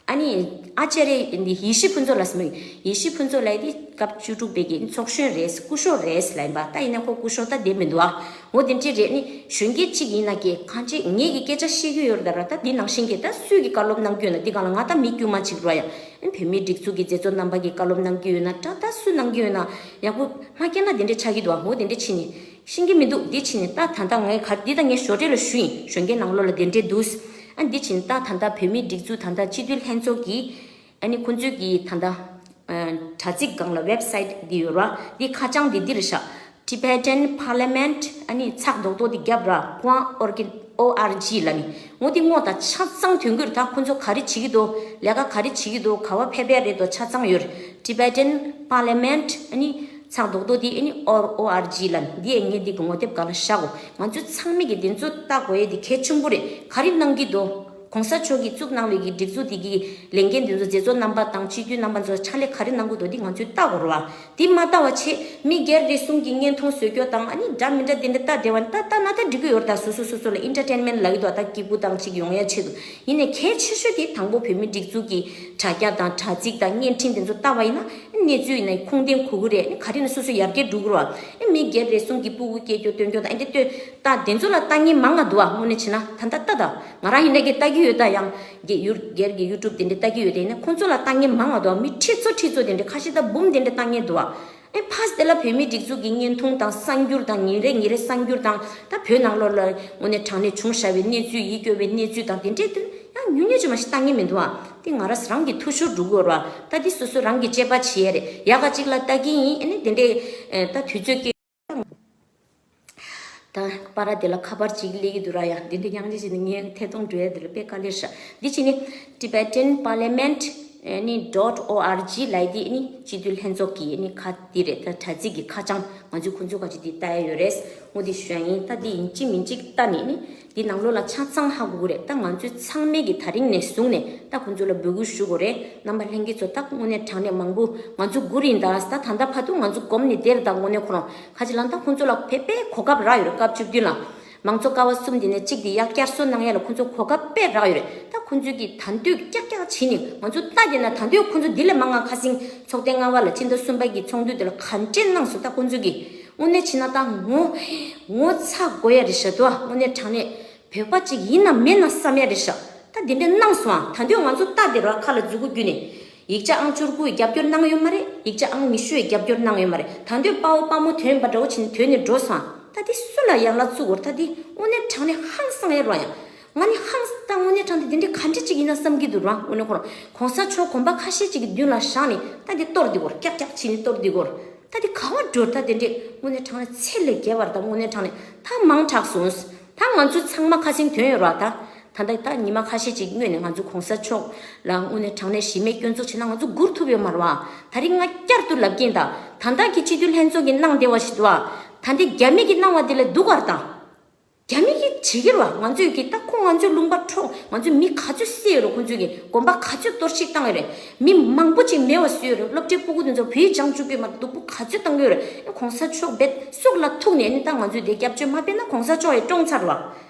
ཨ་ནི་ཨ་ཅེ་རེ་འདི་ཡེ་ཤེས་ཕུན་ཚོགས་ལ་སྨོས། ཡེ་ཤེས་ཕུན་ཚོགས་ལ་འདི་སྐབས་བཅུ་དྲུག་པའི་གི་ཚོགས་གཞོན་རེད། སྐུ་ཞབས་རེད་ལབ་ཡིན་པ། ད་ཡིན་ན་ཁོ་སྐུ་ཞབས་ད་བསྡད་མི་འདུག་ཨ། འོ་དེ་འདྲས་རེད། ནི་གཞོན་སྐྱེས་གཅིག་ཡིན་ན་ཀྱེ་གང་ཅི་ངེད་ཀྱི་སྐད་ཆ་བཤད་ཀྱི་ཡོད་རེད། ད་ར་ད་འདི་ནང་བཞིན་གྱི་ད་སུས་ཀྱི་བཀའ་སློབ་གནང་གི་ཡོད་ན། འདི་སྒང་ལ་ང་ད་མི་དཀྱུས་མ་ཅིག་རེད་ཡ། ཨ་ནི་བོད་མིའི་སྒྲིག་འཛུགས་ཀྱི་མཛད་གཙོ་རྣམ་པ་གི་བཀའ་སློབ་གནང་གི་ཡོད་ན་འདྲ། ད་སུ་གནང་གི་ཡོད་ན་ཡག་པོ་མ་མཁྱེན་ན་དེ་འདྲས་ཆགས་ཀྱི་འདུག་ཨ། འོ་དེ་འདྲས་བྱས་ནི། ཤེས་ཀྱི་མི་འདུག་འདི་བྱས་ནས་ད་ད་ལྟ་ངས་ག་འདི་ད་ངས་ཞོར་འབྲེལ་ལ་ཞུ་ཡིན། གཞོན་སྐྱེས་ནང་ལོགས་ལ་དེ་འདྲས་འདུག་ཨ་འདི་བྱས་ནས་ད་ད་ལྟ་བོད་མིའི་སྒྲིག་འཛུགས་ད་ལྟ་སྤྱི་འཐུས་ལྷན་ཚོགས་ཀྱི་ཨ་ནི་ཁོང་ཚོའི་གི་ད་ལྟ་ཨ་དྲ་ཚིགས་སྒང་ལ་ཝེབ་སའིཊ་འདི་ཡོད་ར། འདི་ཁ་བྱང་འདི་འདི་རེད་ཤག Tibetan Parliament ཨ་ནི་ཚགས་རྡོག་རྡོག་འདི་རྒྱབ་ར། point org ལ་ནི་འོ་འདི་སྔོག་ད་ཆ་ཚང་ཐོན་གྱི་རེད། ད་ཁོང་ཚོ་ག་རེ་བྱེད་ཀྱི་འདུག་ལས་ཀ་ག་རེ་བྱེད་ཀྱི་འདུག་ག་བ་ཕེབས་པ་རེད་འདུག་ཆ་ཚང་ཡོད་རེད། Tibetan Parliament ཨ་ནི་ཚགས་རྡོག་རྡོག་འདི་ཨ་ནི་ཨོར་ཨོ་ཨར་ཇི་ལ་འདི་ཡང་ངས་འདི་གི་ངོ་དེབ་སྒང་ལ་བཞག་གོ། ང་ཚོ་ཚང་མས་ཀྱི་འདི་ཚོ་ལྟ་དགོས་ཡས་འདི་གལ་ཆེན་པོ་རེད། ག་རེ་གནང་གི་འདུག་གོང་ས་མཆོག་གིས་བཙུགས་གནང་བའི་གི་སྒྲིག་འཛུགས་འདི་གི་ལས་འགན་འདི་ཚོ་མཛད་གཙོ་རྣམ་པ་དང་སྤྱི་འཐུས་རྣམ་པ་ཚོ་ཕྱག་ལས་ག་རེ་གནང་གི་འདུག་འདི་ང་ཚོས་ལྟ་དགོས་རེད་བ། འདི་མ་ལྟ་བ་བྱས་མི་སྒེར་རེ་ཟུང་གི་བརྙན་ཐུང་བཟོ་རྒྱུ་དང་ཨ་ནི་འདྲ་མི་འདྲ་འདི་འདྲ་ལྟ་བསྡད་པ་ནི་ད་ལྟ་ན་ད་འགྲིག་གི་ཡོད་རེད། ད་སོ་སོ་སོ་སོ་ལ་ཨེན་ཊར་ཊེན་མེན་ཊི་ལབ་ཀྱི་འདུག་ད་སྐྱིད་པོ་དང་ཅིག་ཡོང་ཡ་ཆེད་དུ། ཡིན་ནའི་གལ་ཆེ་ཤོས་དེ་དང་པོ་བོད་མི་སྒྲིག་འཛུགས་ཀྱི་དྲ་རྒྱ་དང་དྲ་ཚིགས་དང་བརྙན་འཕྲིན་དེ་ཚོ་ལྟ་བ་ཡིན་ན་གནས་ཚུལ་ཡིན་ན་ཁུངས་ལྡན་གོ་གི་རེད། ག་རེ་ན་སོ་སོ་ཡར་རྒྱས་འགྲོ་གི་རེད་བ། མི་སྒེར་རེ་ཟུང་གི་སྤུ་གུ་སྐྱེ་རྒྱུ་སྟོན་རྒྱུ་དང་ཨེ་འདྲ་ལྟོས་ད་དེ་ཚོ་ལ་ལྟ་མཁན་མང་ང་འདུག་བ། དངོས་གནས་བྱས་ན་ད་ལྟ་ལྟ་ད་ང་རང་ཡིན་ན་གི་ལྟ་གི་ཡོད། ད་ཡང་གི་ཡུ་སྒེར་གི་ཡུ་ཊུབ་དེ་འདྲ་ལྟ་གི་ཡོད། དེ་ཡིན་ན་ཁོང་ཚོ་ལ་ལྟ་མཁན་མང་ང་འདུག་བ། མི་ཁྲི་ཚོ་ཁྲི་ཚོ་དེ་འདྲ་ཁ་ཤས་ད་འབུམ་དེ་འདྲ་ལྟ་མཁན་འདུག་བ། ཨེ་ཕ་སི་དེ་ལ་བོད་མིའི་སྒྲིག་འཛུགས་ཀྱི་བརྙན་ཐུང་དང་གསར་འགྱུར་དང་ཉིན་རེ་ཉིན་རེ་གསར་འགྱུར་དང་ད་བོད་ནང་ལོགས་ལ་དངོས་གནས་དྲང་གནས་བྱུང་བཞག་པའི་གནས་ཚུལ་ཡིད་སྐྱོ་བའི་གནས་ཚུལ་དང་དེ་འདྲའི་དོན་ཡང་ཉུང་ཉུང་ཅིག་མ་ཞིག་ལྟ་མཁན་མི་འདུག་ཨ། འདི་ང་རང་རང་གི་འཐུས་ཤོར་འགྲོ་གི་ཡོད་རེད་བ། ད་འདི་སོ་སོ་རང་གི་དཔྱད་པ་བྱེད་ཡ་རེད། ཡག་ག་ཅིག་ལ་ལྟ་གི་ཡིན། ཨ་ནི་དེ་འདྲའི་ཨེ་ད་དུས་ཚོད་ཀྱི་ད་པར་དེ་ལ་ཁ་པར་ཅིག་སླེབས་ཀྱི་འདུག་ར། ཡ་འདི་འདྲ་ཡང་ཅིག་བྱས་ནས་ངས་ཐད་གཏོང་འགྲོ་ཡ་འདི་ལ་དཔེ་དཀའ་ལས་ཤག་འདི་བྱས་ནས་Tibetan Parliament ཨ་ནི་dot org ལབ་ཡ་དེ་ཨ་ནི་སྤྱི་འཐུས་ལྷན་ཚོགས་ཀྱི་ཨ་ནི་ཁ་འདི་རེད། ད་དྲ་ཚིགས་ཀྱི་ཁ་བྱང་ང་ཚོས་ཁོང་ཚོ་ག་ཅིག་འདི་ལྟ་ཡ་ཡོད་རེད། འོ་འདི་ཞུ་ཡ་ཡིན། ད་འདི་ཡིན་གཅིག་མིན་གཅིག་ལྟ་ནས་ཨ་ནི་འདི་ནང་ལོགས་ལ་ཆ་ཚང་ཧ་གོ་གི་རེད། ད་ང་ཚོས་ཚང་མས་ཀྱི་ད་རིང་ནས་བཟུང་ནས་ད་ཁོང་ཚོ་ལ་འབོད་སྐུལ་ཞུ་དགོས་རེད། རྣམ་པ་ལྷན་རྒྱས་ཚོ། ད་དངོས་གནས་དྲང་གནས་མང་པོ་ང་ཚོ་སྒུག་རིན་ད་ད་ད་ལྟ་བར་དུ་ང་ཚོ་གོམས་ནས་བསྡད་རེད། ད་དངོས་གནས་ཁོ་རང་ཁ་ཅིག་ལ་ད་ཁོང་ཚོ་ལ་དཔེ་དཔེ་གོ་སྐབས་རག་ཡོད་རེད། སྐབས་བཅུ་བདུན་ལ་མང་གཙོ་ཀ་བ་གསུམ་དེ་ནས་གཅིག་དེ་ཡར་བསྐྱར་གསོ་གནང་ཡ་ལ་ཁོང་ཚོ་གོ་སྐབས་དཔེ་རག་ཡོད་རེད། ད་ཁོང་ཚོས་ཀྱི་ད་འདོད་ཀྱག་ཀྱག་བྱས་ནས་ང་ཚོ་ལྟ་བསྡད་ན། ད་འདོད་ཁོང་ཚོ་འདི་ལས་མང་ང་ཁ་སང་ཚོགས་ཐེངས་ལྔ་པ་ལ་ཕྱི་ཟླ་གསུམ་པ་གི་ཚོགས་འདུ་དེ་ལ་ག་འདྲས་གནང་སོང་། ད་ཁོང་ཚོས་ཀྱི་དངོས་གནས་བྱས་ན་ད་ངོ་ངོ་ཚ་དགོས་ཡ་རེད་ཤག་འདུག་ཨ། དངོས་གནས་དྲང་གནས་བོད་པ་ཅིག་ཡིན་ན་མིན་ན་བསམ་ཡ་རེད་ཤག་ད་དེ་འདྲས་གནང་སོང་ཨ། ད་འདོད་ང་ཚོ་ལྟ་བསྡད་ར་ཁ་ལ་མཛུ་གུ་བརྒྱུས་ནས། ཡིག་ཆ་ཨང་བཅུ་དགུ་ཡི་རྒྱབ་སྐྱོར་གནང་ཡོད་མ་རེད། ཡིག་ཆ་ཨང་ཉི་ཤུ་ཡི་རྒྱབ་སྐྱོར་གནང་ཡོད་མ་རེད། ད་འདོད་དཔའ་བོ་དཔའ་མོ་ཐོན་པ་འདྲ་བོ་བྱས་ནས་ཐོན་ནས་འགྲོ་སོང་ཨ། ད་འདི་སུ་ལ་ཡང་ལ་བཙུགས་འོར། ད་འདི་དངོས་གནས་དྲང་གནས་ཧང་སང་ཡ་རོ། ཡང་ང་ནི་ཧང་ད་དངོས་གནས་དྲང་གནས་འདི་འདྲའི་ག་འདྲ་ཅིག་ཡིན་ན་བསམ་གྱི་འདུག་ར། དངོས་གནས་ཁོ་རང་གོང་ས་མཆོག་གོམ་པ་ཁ་ཤས་ཅིག་གི་མདུན་ལ་བཞག་ནས་ད་འདི་གཏོར་འདི་གོར་ཀྱག་ཀྱག་བྱས་ནས་གཏོར་འདི་གོར། ད་འདི་ག་བ་འགྲོ། ད་དེ་འདྲས་དངོས་གནས་དྲང་གནས་ཚད་ལས་བརྒལ་བར་ད་དངོས་གནས་དྲང་གནས་ད་མང་དྲགས་སོང་། ད་ང་ཚོ་ཚང་མ་ཁ་སེང་ཐོན་ཡོད་ར། ད་ད་ད་ད་ཉི་མ་ཁ་ཤས་ཅིག་སྔོན་ནས་ང་ཚོ་གོང་ས་མཆོག་ལ་དངོས་གནས་དྲང་གནས་གཞི་མེད་སྐྱོན་འཛུགས་བྱས་ན་ང་ཚོ་སྒུར་ཐུབ་ཡོད་མ་རེད་བ། ད་རིང་ང་བསྐྱར་དུ་ལབ་ཀྱིན། ད་ད་ལྟ་གི་སྤྱི་འཐུས་ལྷན་ཚོགས་ཀྱི་གནང་བདེ་བ་ཞིག་འདུག་བ། ད་འདི་རྒྱ་མི་གི་གནང་བ་འདི་ལས་སྡུག་གར་ད། རྒྱ་མི་གིས་བྱེད་ཀྱི་རེད་བ། ང་ཚོས་ཀྱི་ད་ཁོ་ང་ཚོའི་ལུང་པ་འཕྲོག་ང་ཚོའི་མི་ག་ཚོད་བསད་ཡོད་རེད། ཁོ་ཚོས་ཀྱི་དགོན་པ་ག་ཚོད་གཏོར་བཤིག་བཏང་ཡོད་རེད། མི་མང་པོ་ཅིག་མེད་པ་བཟོས་ཡོད་རེད། སློབ་གྲྭའི་སྤུ་གུ་དེ་ཚོ་བོད་ཡིག་སྦྱང་བཅུག་གི་མ་རེད། སྡུག་པོ་ག་ཚོད་བཏང་གི་ཡོད་རེད། གོང་ས་མཆོག་རྦད་སྲོག་ལ་ཐུག་ནས་ནི་ད་ང་ཚོས་དེ་སྐྱབས་བཅོལ་མ་ཕེབས་ན་གོང་ས་མཆོག་ཡང་བཀྲོངས་ཚར་བ།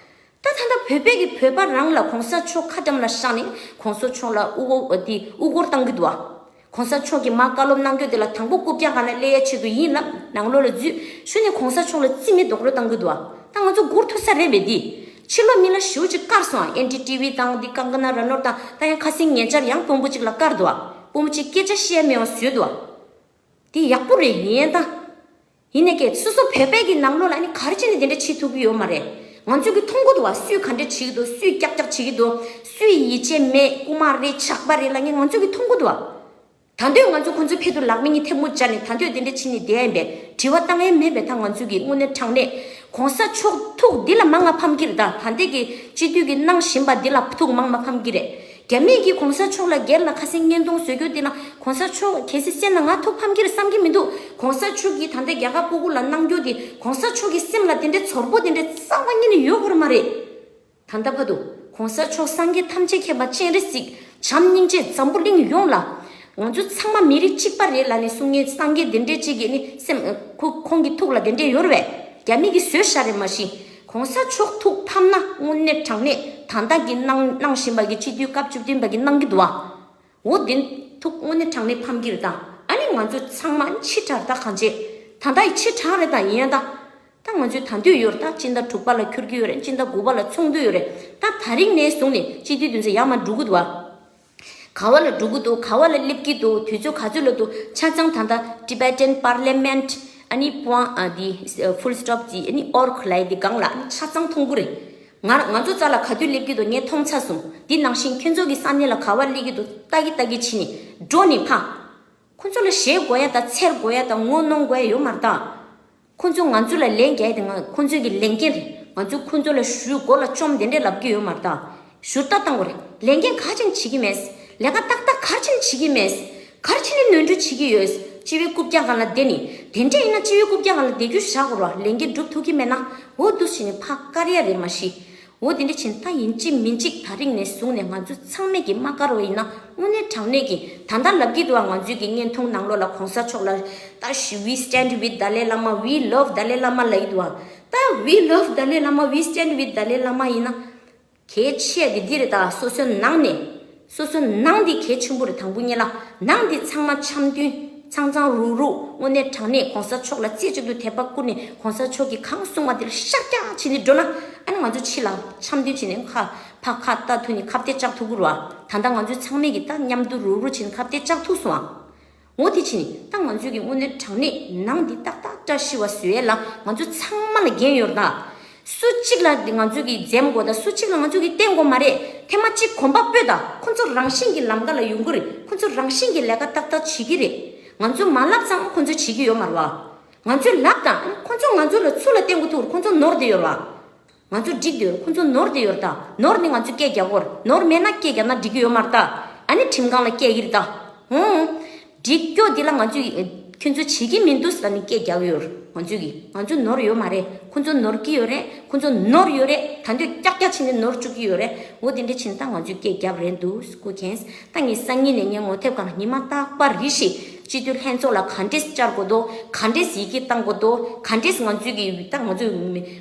ད་ད་ལྟ་བོད་པའི་གི་བོད་པ་རང་ལ་གོང་ས་མཆོག་ཁ་འགྲམ་ལ་བཞག་ནས་གོང་ས་མཆོག་ལ་དབུ་སྐོར་དེ་དབུ་སྐོར་བཏང་གི་འདུག་བ། གོང་ས་མཆོག་གིས་མར་བཀའ་སློབ་གནང་རྒྱུ་དེ་ལ་དང་པོ་རྐུབ་བཀྱག་སྒང་ལ་སླེབས་ཡ་ཆེད་དུ་ཡིན་ལབ་ནང་ལོགས་ལ་འཛུལ་ཞུས་ནས་གོང་ས་མཆོག་ལ་རྩིས་མེད་རྡོག་རོལ་བཏང་གི་འདུག་བ། ད་ང་ཚོ་སྒུར་ཐུབ་ས་རེད་པས། འདི་ཕྱི་ལོགས་མི་ལ་ཞེ་པོ་ཅིག་བཀར་སོང་། ཨེན་ཌི་ཊི་ཝི་དང་འདི་ཀང་ཀ་ན་ར་ནོར་དང་ད་ཡང་ཁ་སེང་ཉེ་ཆར་ཡང་དཔོན་པོ་ཅིག་ལ་བཀར་འདུག་བ། དཔོན་པོ་ཅིག་སྐད་ཆ་བཤད་ཡ་མེད་པ་བཟོས་འདུག་བ། དེ་ཡག་པོ་རེད་ཡིན་ད། ཡིན་ནའི་ཀྱེ་སོ་སོ་བོད་པའི་གི་ནང་ལོགས་ལ་ཨ་ནི་ག་རེ་བྱས་ནས་དེ་འདྲ་བྱེད་ཐུབ་ཀྱི་ཡོད་མ་རེད། ང་ཚོས་གི་མཐོང་གི་འདུག་བ། སུས་ག་འདྲ་བྱེད་ཀྱི་འདུག་སུས་ཀྱག་ཀྱག་བྱེད་ཀྱི་འདུག་སུས་ཡིད་ཆེས་མེད། རྐུ་མ་རེད། ཇག་པ་རེད་ལབ་མཁན་ང་ཚོས་གི་མཐོང་གི་འདུག་བ། ད་འདོད་ང་ཚོ་ཁོང་ཚོའི་ཕེད་དུ་ལག་མི་གཉིས་ཐལ་མོ་སྦྱར་ནས་ད་འདོད་དེ་འདྲ་བྱས་ནས་བསྡད་ཡིན་པས་དྲི་བ་བཏང་ཡས་མེད་པས། ད་ང་ཚོས་གི་དངོས་གནས་དྲང་གནས་གོང་ས་མཆོག་ཐུགས་འདི་ལ་མང་ང་ཕམ་གྱི་རེད། ད་ད་ལྟའི་གི་སྤྱི་འཐུས་ཀྱི་གནང་བཞིན་པ་འདི་ལ་ཐུགས་མང་མ་ཕམ་གྱི་རེད། རྒྱ་མིས་ཀྱིས་གོང་ས་མཆོག་ལ་སྒེར་ལ་ཁ་སེང་བརྙན་ཐུང་བཟོ་རྒྱུ་འདི་ལ་གོང་ས་མཆོག་གལ་སྲིད་གསན་ན་ང་ཐུགས་ཕམ་གྱི་རེད་བསམ་གྱི་མི་འདུག་གོང་ས་མཆོག་གིས་ད་ལྟ་རྒྱ་གར་སྤུ་གུ་ལ་གནང་རྒྱུ་འདི་གོང་ས་མཆོག་གི་སེམས་ལ་དེ་འདྲའི་ཚོར་པོ་དེ་འདྲའི་རྩ་བ་ཉིད་ནས་ཡོད་དགོས་མ་རེད། ད་ལྟ་བར་དུ་གོང་ས་མཆོག་སངས་རྒྱས་ཐམས་ཅད་མཁྱེན་པ་སྤྱན་རས་གཟིགས་བྱམས་སྙིང་རྗེ་འཛམ་བུ་གླིང་ཡོངས་ལ་ང་ཚོ་ཚང་མ་མི་རིགས་གཅིག་པ་རེད་ལབ་ནས་གསུང་མཁན་སངས་རྒྱས་དེ་འདྲའི་གཅིག་གིས་ནི་སེམས་ཁོ་ཁོང་གི་ཐུགས་ལ་དེ་འདྲའི་ཡོད་རེད་པས། རྒྱ་མི་གིས་བཟོས་བཞག་རེད་མ་གཞི། གོང་ས་མཆོག་ཐུགས་ཕམ་ན་དངོས་གནས་དྲང་གནས་ད་ལྟ་གི་གནང་གནང་བཞིན་པ་གི་སྤྱི་འཐུས་སྐབས་བཅུ་བདུན་པ་གི་གནང་གི་འདུག་བ། འོ་དེ་ཐུགས་དངོས་གནས་དྲང་གནས་ཕམ་གྱི་རེད་ད། ཨ་ནི་ང་ཚོ་ཚང་མ་ཕྱི་དྲགས་ད་གང་བྱེད། ད་ལྟ་ཡི་ཕྱི་དྲགས་རེད་ད། ཡིན་ཡང་ད། ད་ང་ཚོས་ད་འདོད་ཡོད་རེད་ད། སྤྱི་ཟླ་དྲུག་པ་ལ་འཁྱུར་གྱི་ཡོད་རེད། སྤྱི་ཟླ་དགུ་པ་ལ་ཚོགས་འདུ་ཡོད་རེད། ད་ད་རིང་ནས་བཟུང་ནས་སྤྱི་འཐུས་དེ་ཚོ་ཡར་མར་འགྲོ་གི་འདུག་བ། ག་བ་ལ་འགྲོ་གི་འདུག་ག་བ་ལ་སླེབས་ཀྱི་འདུག་དུས་ཚོད་ག་ཚོད་ལ་འདུག་ཆ་ཚང་ད་ལྟ་Tibetan Parliament ཨ་ནི་point ཨ་འདི་full stop ཅི་ཨ་ནི་org ལབ་ཡ་འདི་སྒང་ལ་ཨ་ནི་ཆ་ཚང་མཐོང་གི་རེད། ང་ང་ཚོ་རྩ་ལ་ག་དུས་སླེབས་ཀྱི་འདུག་ངས་མཐོང་ཚར་སོང་། འདི་ནང་བཞིན་ཁྱོད་ཚོ་གི་ས་གནས་ལ་ག་བ་སླེབས་ཀྱི་འདུག་ལྟ་གི་ལྟ་གི་ཕྱིན་ནས་འགྲོ་ནས་ཕ། ཁོ་ཚོ་ལ་ཞེད་དགོས་ཡ་དང་འཚེར་དགོས་ཡ་དང་ངོ་གནོང་དགོས་ཡ་ཡོད་མ་རེད་ད། ཁོ་ཚོ་ང་ཚོ་ལ་ལན་རྒྱག་ཡ་དེ་ང་ཁོ་ཚོའི་གི་ལས་འགན་རེད། ང་ཚོས་ཁོ་ཚོ་ལ་ཞུ་མགོ་ལ་བཅོམ་དེ་འདྲས་ལབ་ཀྱི་ཡོད་མ་རེད་ད། ཞུ་ལྟ་བཏང་དགོས་རེད། ལས་འགན་ག་ཅིག་བྱེད་ཀྱི་མེད། ལས་ཀ་ཏག་ཏག་ག་ཅིག་བྱེད་ཀྱི་མེད། ག་རེ་བྱས་ནས་ནོར་འཁྲུལ་བྱེད་ཀྱི་ཡོད། སྤྱི་བའི་རྐུབ་བཀྱག་སྒང་ལ་བསྡད་ནི། དེ་འདྲས་ཡིན་ན་སྤྱི་བའི་རྐུབ་བཀྱག་སྒང་ལ་བསྡད་རྒྱུ་བཞག་དགོས་རེད་བ། ལས་འགན་སྒྲུབ་ཐུབ་ཀྱི་མེད་ན་འོ་འདུག་བྱས་ནས་ཕར་བཀར་ཡ་རེད་མ་གཞི། འོ་དེ་འདྲ་བྱས་ན་ད་ཡིན་གཅིག་མིན་གཅིག་ད་རིང་ནས་བཟུང་ནས་ང་ཚོ་ཚང་མས་ཀྱི་མ་དཀར་བ་ཡིན་ན་དངོས་གནས་དྲང་གནས་ཀྱི་ད་ལྟ་ལབ་ཀྱི་འདུག་ཨ། ང་ཚོའི་ཀྱི་བརྙན་ཐུང་ནང་ལོགས་ལ་གོང་ས་མཆོག་ལ་ད་ཞི་we stand with Dalai Lama, we love Dalai Lama ལབ་ཀྱི་འདུག་ཨ། ད་we love Dalai Lama, we stand with Dalai Lama ཡིན་ན་གལ་ཆེ་གི་འདི་རེད། ད་སོ་སོའི་ནང་ནས་སོ་སོའི་ནང་འདི་གལ་ཆེན་པོ་རེད། དང་པོ་ཉིད་ལ་ནང་འདི་ཚང་མ་འཆམ་མཐུན་ཚང་ཚང་རུག་རུག་དངོས་གནས་དྲང་གནས་གོང་ས་མཆོག་ལ་རྩེ་གཅིག་ཏུ་དད་པ་བཀུར་ནས་གོང་ས་མཆོག་གིས་གང་གསུང་བ་འདིར་ཤར་རྒྱག་བྱས་ནས་འགྲོ་ན་ཨ་ནི་ང་ཚོ་ཕྱི་ལ་འཆམ་མཐུན་བྱས་ནས་ཁ་ཕ་ཁ་ལྟ་ཐུབ་ནས་ཁ་གཏད་བཅག་ཐུབ་ཀྱི་རེད་བ། ད་ལྟ་ང་ཚོ་ཚང་མས་ཀྱི་ད་མཉམ་དུ་རུག་རུག་བྱས་ནས་ཁ་གཏད་བཅག་ཐུབ་སོང་ཨ། འོ་དེ་བྱས་ནས་ད་ང་ཚོས་ཀྱི་དངོས་གནས་དྲང་གནས་ནང་འདི་ཏག་ཏག་བཀྲ་ཤིས་པ་བཟོ་ཡས་ལ་ང་ཚོ་ཚང་མ་ལ་འགན་ཡོད་རེད་ད། སུ་གཅིག་ལ་ང་ཚོས་ཀྱི་འཛེམ་དགོས་དང་སུ་གཅིག་ལ་ང་ཚོས་ཀྱི་བརྟེན་དགོས་མ་རེད། ཐེངས་མ་གཅིག་གོམ་པ་སྤོས་དང་ཁོ་ཚོ་རང་བཞིན་གྱི་ལམ་ཀ་ལ་ཡོང་གི་རེད། ཁོ་ཚོ་རང་བཞིན་གྱི་ལས་ཀ་ཏག་ཏག་བྱེད་ཀྱི་རེད། ང་ཚོས་མ་ལབ་ཙང་ཁོ་ཚོས་བྱེད་ཀྱི་ཡོད་མ་རེད་བ། ང་ཚོས་ལབ་དང་ཁོ་ཚོ་ང་ཚོ་ལ་ཚུར་ལ་བརྟེན་དགོས་ཐུག་རེད། ཁོ་ཚོ་ནོར་བསྡད་ཡོད་རེད་བ། ང་ཚོ་འགྲིག་འདུག་ཁོ་ཚོ་ནོར་བསྡད་ཡོད་རེད་ད། ནོར་ནི་ང་ཚོས་སྐད་རྒྱག་དགོས་རེད། ནོར་མེད་ན་སྐད་རྒྱག་ན་འགྲིག་གི་ཡོད་མ་རེད་ད། ཨ་ནི་ཁྲིམས་ཁང་ལ་སྐད་ཡིར་ད། ཧུང་། འགྲིག་སྐྱོ་འདི་ལ་ང་ཚོས་ཁྱོད་ཚོ་བྱེད་ཀྱི་མི་འདུག་ཟེར་ནས་སྐད་རྒྱག་ཡོད་རེད། ང་ཚོས་ཀྱི་ང་ཚོ་ནོར་ཡོད་མ་རེད། ཁོ་ཚོ་ནོར་གྱི་ཡོད་རེད། ཁོ་ཚོ་ནོར་ཡོད་རེད། ད་འདོད་ཀྱག་ཀྱག་བྱས་ནས་ནོར་བཅུག་གི་ཡོད་རེད། འོ་དེ་འདྲ་བྱས་ན་ད་ང་ཚོས་སྐད་རྒྱབ་རན་འདུག་སྐུ་མཁྱེན། ད་ངས་སང་ཉིན་ནས་ངའི་ངོ་དེབ་སྒང་ལ་ཉི་མ་རྟག་པར་རེ་བཞིན་སྤྱི་འཐུས་ལྷན་ཚོགས་ལ་ག་འདྲས་བཅར་དགོས་འདུག་ག་འདྲས་ཡི་གེ་བཏང་དགོས་འདུག་ག་འདྲས་ང་ཚོས་ཀྱི་ད་ང་ཚོས་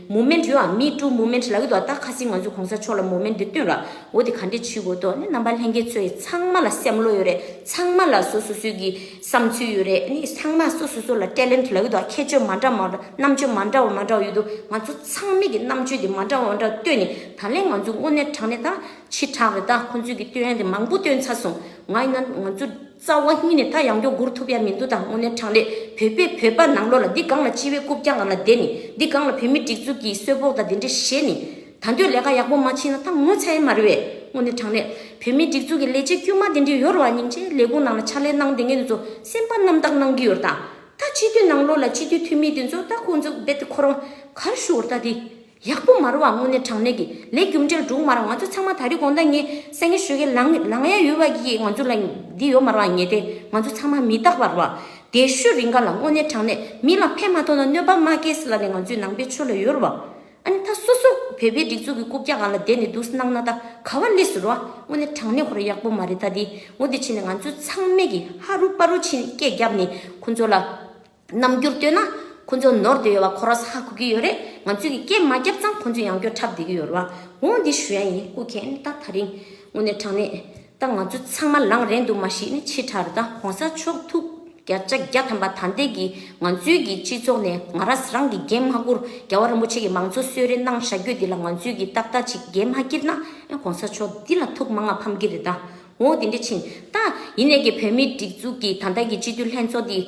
མུ་མེན་ཊི་ཡོད་ཨ། མི་ཊུ་མུ་མེན་ཊི་ལབ་ཀྱི་འདུག་ད་ཁ་སང་ང་ཚོས་གོང་ས་མཆོག་ལ་མུ་མེན་ཊི་འདི་བཏོན་ར། འོ་དེ་ག་འདྲས་བྱེད་དགོས་འདུག་ཨ་ནི་རྣམ་པ་ལྷན་རྒྱས་ཚོས་ཚང་མ་ལ་བསམ་བློ་ཡོད་རེད། ཚང་མ་ལ་སོ་སོ་སོའི་གི་བསམ་ཚུལ་ཡོད་རེད། ཨ་ནི་ཚང་མ་སོ་སོ་སོ་ལ་ཊེ་ལེན་ཊི་ལབ་ཀྱི་འདུག་ཁྱད་ཆོས་མ་འདྲ་མ་འདྲ་རྣམ་དཔྱོད་མ་འདྲ་བ་མ་འདྲ་བ་ཡོད་འདུག་ང་ཚོ་ཚང་མས་ཀྱི་རྣམ་དཔྱོད་དེ་མ་འདྲ་བ་མ་འདྲ་བ་བཏོན་ནས་ད་ལན་ང་ཚོ་དངོས་གནས་དྲང་གནས་ད་ཕྱི་དྲགས་རེད། ད་ཁོང་ཚོས་ཀྱི་བཏོན་ཡ་དེ་མང་པོ་བཏོན་ཚར་སོང་། ང་ཡིན་ན་ང་ཚོ་རྩ་བ་ཉིད་ནས་ད་ཡང་སྐྱོ་སྒུར་ཐུབ་ཡ་མི་འདུག་ད་དངོས་གནས་དྲང་གནས་བོད་པས་བོད་པ་ནང་ལོགས་ལ་འདི་སྒང་ལ་སྤྱི་བའི་རྐུབ་བཀྱག་སྒང་ལ་བསྡད་ནས་འདི་སྒང་ལ་བོད་མི་སྒྲིག་འཛུགས་ཀྱི་གསོལ་ཕོགས་དང་དེ་འདྲ་བཞེས་ནས། ད་འདོད་ལས་ཀ་ཡག་པོ་མ་བྱས་ན་ད་ངོ་ཚ་ཡི་མ་རེད་བས། དངོས་གནས་དྲང་གནས་བོད་མིའི་སྒྲིག་འཛུགས་ཀྱི་ལས་བྱེད་དཀྱུས་མ་དེ་འདྲ་ཡོད་རེད་བ། སྙིང་རྗེ་ལས་ཁུངས་ནང་ལ་ཕྱག་ལས་གནང་བསྡད་མཁན་དེ་ཚོ་སེམས་པ་རྣམ་དག་གནང་གི་ཡོད་རེད་ད། ད་སྤྱི་འཐུས་ནང་ལོགས་ལ་སྤྱི་འཐུས་འཐུས་མི་དེ་ཚོ་ད་ཁོང་ཚོ་རྦད་དེ་ཁོ་རང་ག་རེ་ཞུ་དགོས་རེད་ད། དེ་ཡག་པོ་མ་རེད་བ། དངོས་གནས་དྲང་གནས་ཀྱི་ལས་རྒྱུ་འབྲས་འགྲུབ་མ་རེད། ང་ཚོ་ཚང་མ་ད་རེས་དགོང་དག་ངས་སེང་གེ་ཞོལ་གྱི་ལངས་ལངས་ཡ་ཡོད་བ་གི་ང་ཚོ་ལ་འདི་ཡོད་མ་རེད་བ། ངས་དེ་ང་ཚོ་ཚང་མ་མི་རྟག་པ་རེད་བ། དེ་ཤུ་རིང་ག་ལ་དངོས་གནས་དྲང་གནས་མི་ལ་ཕན་མ་ཐོགས་ན་གནོད་པ་མ་སྐྱེལ་ཟེར་ལབ་ནས་ང་ཚོའི་ནང་པའི་ཆོས་ལ་ཡོད་རེད་བ། ཨ་ནི་ད་སོ་སོ་བོད་པའི་སྒྲིག་འཛུགས་ཀྱི་རྐུབ་བཀྱག་སྒང་ལ་བསྡད་ནས་འདུག་སེ་གནང་ན་ད་ག་བ་སླེབས་སོང་ར། དངོས་གནས་དྲང་གནས་ཁོ་རང་ཡག་པོ་མ་རེད་ད་དེ། འོ་དེ་ཕྱིན་ནས་ང་ཚོ་ཚང་མས་ཀྱི་ཧ་རུ་པ་རུ་ཕྱིན་སྐད་རྒྱབ་ནས་ཁོ་ཚོ་ལ་རྣམ་འགྱུར་སྟོན་ན་ཁོ་ཚོ་ནོར་བསྡད་ཡོད་པ་ཁོ་རང་ཚོ་ཧ་གོ་གི་ཡོད་རེད། ང་ཚོས་ཀྱི་སྐད་མ་རྒྱབ་ཙང་ཁོ་ཚོ་ཡང་བསྐྱར་འཁྲབ་བསྡད་ཀྱི་ཡོད་རེད་བ། འོ་འདི་ཞུ་ཡ་ཡིན། སྐུ་མཁྱེན། ད་ད་རིང་དངོས་གནས་དྲང་གནས། ད་ང་ཚོ་ཚང་མ་ལངས་རན་འདུག་མ་གཞི་ནི་ཕྱི་དྲགས་རེད། ད་གོང་ས་མཆོག་ཐུགས་བརྒྱ་ཆ་བརྒྱ་ཐམ་པ་ད་ལྟའི་གི་ང་ཚོའི་གི་སྤྱི་ཚོགས་ནས་ང་རང་རང་གི་འགན་མ་འཁུར། རྒྱལ་བ་རིན་པོ་ཆེ་གི་མང་གཙོ་གསོལ་རས་གནང་བཞག་རྒྱུ་འདི་ལ་ང་ཚོའི་གི་ཏག་ཏག་ཅིག་འགན་མ་འཁྱེར་ན་ཡང་གོང་ས་མཆོག་འདི་ལ་ཐུགས་མ་ང་ཕམ་གི་རེད་ད། འོ་དེ་འདྲ་ཕྱིན་ད་ཡིན་ནས་གི་བོད་མིའི་སྒྲིག་འཛུགས་ཀྱི་ད་ལྟ་གི་སྤྱི་འཐུས་ལྷན་ཚོགས་འདི།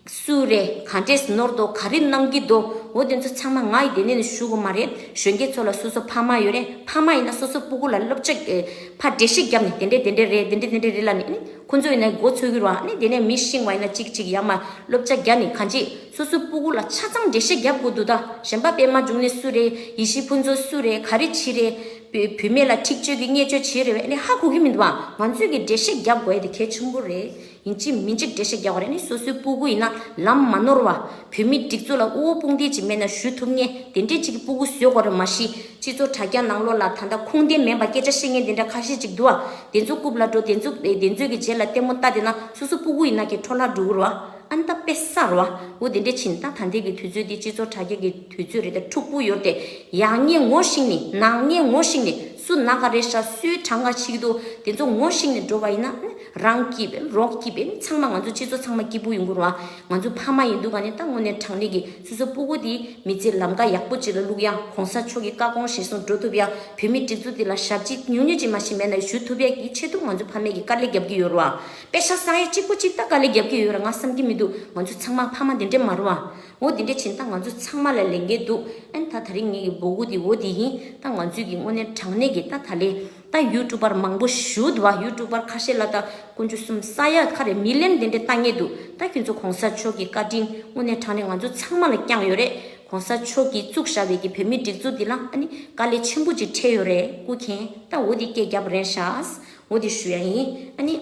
སུ་རེད། ག་འདྲས་ནོར་འདུག་ག་རེ་གནང་གི་འདུག་འོ་དེ་ཚོ་ཚང་མ་ང་ཡི་དེ་ནས་ནི་ཞུ་དགོས་མ་རེད། གཞོན་སྐྱེས་ཚོ་ལ་སོ་སོ་ཕ་མ་ཡོད་རེད། ཕ་མ་ཡིན་ན་སོ་སོ་སྤུ་གུ་ལ་སློབ་ཆ་ཨེ་ཕར་འགྲེལ་བཤད་བརྒྱབ་ནས་དེ་འདྲས་དེ་འདྲས་རེད། དེ་འདྲས་དེ་འདྲས་རེད་ལབ་ནས་ཨ་ནི་ཁོ་ཚོ་ཡིན་ན་མགོ་ཚོས་གི་རེད་བ། ཨ་ནི་དེ་ནས་མི་ཤེས་པ་ཡིན་ན་གཅིག་གཅིག་ཡར་མར་སློབ་ཆ་བརྒྱབ་ནས་གང་ཅི་སོ་སོ་སྤུ་གུ་ལ་ཆ་ཚང་འགྲེལ་བཤད་བརྒྱབ་དགོས་འདུག་ད་གཞན་པ་པད་མ་འབྱུང་གནས་སུ་རེད། ཡེ་ཤེས་ཕུན་ཚོགས་སུ་རེད། ག་རེ་བྱས་རེད། བུ་བུད་མེད་ལ་འཁྲིག་སྤྱོད་ཀྱི་བརྙས་བཅོས་བྱས་རེད་བས། ཨ་ནི་ཧ་གོ་གི་མི་འདུག་བ། ང་ཚོས་ཀྱི་འགྲེལ་བཤད་བརྒྱབ་དགོས་ཡ་དེ་གལ་ཆེན་པོ་རེད། ཡིན་གཅིག་མིན་གཅིག་འགྲེལ་བཤད་རྒྱག་དགོས་རེད། ནི་སོ་སོའི་སྤུ་གུ་ཡིན་ན་ལམ་མ་ནོར་བ། བོད་མི་སྒྲིག་འཛུགས་ལ་དབུ་བོ་དཔུང་སྡེ་ཅིག་མེད་ན་ཞུ་ཐུབ་མཁན་དེ་འདྲས་ཅིག་གི་སྤུ་གུ་བཟོས་དགོས་རེད། མ་གཞི་སྤྱི་ཚོགས་དྲ་རྒྱ་ནང་ལོགས་ལ་ད་ལྟ་ཁུངས་ལྡན་མིན་པ་སྐད་ཆ་བཤད་མཁན་དེ་འདྲ་ཁ་ཤས་ཅིག་འདུག་ཨ། དེ་ཚོ་རྐུབ་ལ་འགྲོ། དེ་ཚོ་དེ་ཚོའི་གི་རྗེས་ལ་ལྟད་མོ་ལྟ་བསྡད་ན་སོ་སོ་སྤུ་གུ་ཡིན་ན་གི་འཕྲོ་བརླག་འགྲོ་གི་རེད་བ། ཨ་ནི་ད་དཔེ་བསགས་རེད་བ། འོ་དེ་འདྲས་ཕྱིན་ད་ད་ལྟའི་གི་དུས་ཚོད་འདི་སྤྱི་ཚོགས་དྲ་རྒྱ་གི་དུས་ཚོད་རེད། ད་འཁྲུག་པོ་ཡོད་དེ་ཡག་ཉེས་ངོ་ཤེས་ནས་ནག་ཉེས་ངོ་ཤེས་ནས་སུ་ནག་ག་རེད་ཤག་སུའི་གྲངས་ཀ་ཆེ་གི་འདུག་དེ་ཚོ་ངོ་ཤེས་ནས་འགྲོ་བ་ཡིན་ན། རང་སྐྱིད་པའི་རོགས་སྐྱིད་པའི་ཚང་མ་ང་ཚོ་སྤྱི་ཚོགས་ཚང་མ་སྐྱིད་པོ་ཡོང་གི་རེད་བ། ང་ཚོ་ཕ་མ་ཡིན་དུས་ག་ནས་ད་དངོས་གནས་དྲང་གནས་ཀྱི་སོ་སོ་སྤུ་གུ་དེ་མི་ཚེ་ལམ་ཀ་ཡག་པོ་ཅིག་ལ་བླུག་ཡ། གོང་ས་མཆོག་གི་བཀའ་དགོངས་གཞིར་བཟུང་འགྲོ་ཐུབ་ཡ། བོད་མི་སྒྲིག་འཛུགས་དེ་ལ་ཞབས་ཕྱི་ཉུང་ཉུང་ཅིག་མ་ཞིག་མེད་ན་ཞུ་ཐུབ་ཡ་གི་ཆེད་དུ་ང་ཚོ་ཕ་མས་ཀྱི་དཀའ་ལས་རྒྱབ་ཀྱི་ཡོད་རེད་བ། པེ་ཤག་བསགས་ཡ་གཅིག་པོ་གཅིག་ད་དཀའ་ལས་རྒྱབ་ཀྱི་ཡོད་རེད་ང་བསམ་གྱི་མི་འདུག་ང་ཚོ་ཚང་མ་ཕ་མ་དེ་འདྲས་མ་རེད་བ། འོ་དེ་འདྲས་ཕྱིན་ད་ང་ཚོ་ཚང་མ་ལ་ལས་འགན་འདུག་ཨ་ནི་ད་ད་རིང་ངེད་ཀྱི་འབོད་སྐུལ་དེ་འོ་དེ་ཡིན། ད་ང་ཚོས་ཀྱི་དངོས་གནས་དྲང་གནས་ཀྱི་ད་ད་ལས། ད་ཡུ་ཊུབ་པར་མང་པོ་ཞུ་འདུག་བ། ཡུ་ཊུབ་པར་ཁ་ཤས་ལ་ད་དཀོན་མཆོག་གསུམ་ས་ཡ་ག་རེ་མི་ལན་དེ་འདྲས་ལྟ་ངེས་འདུག་ད་ཁྱོད་ཚོ་གོང་ས་མཆོག་གི་བཀའ་དྲིན་དངོས་གནས་དྲང་གནས་ང་ཚོ་ཚང་མ་ལ་བསྐྱངས་ཡོད་རེད། གོང་ས་མཆོག་གིས་བཙུགས་བཞག་པའི་གི་བོད་མི་སྒྲིག་འཛུགས་འདི་ལ་ཨ་ནི་དཀའ་ལས་ཆེན་པོ་ཅིག་འཕྲད་ཡོད་རེད། སྐུ་མཁྱེན། ད་འོ་དེ་སྐད་རྒྱབ་རན་ཤག་འོ་དེ་ཞུ་ཡ་ཡིན། ཨ་ནི་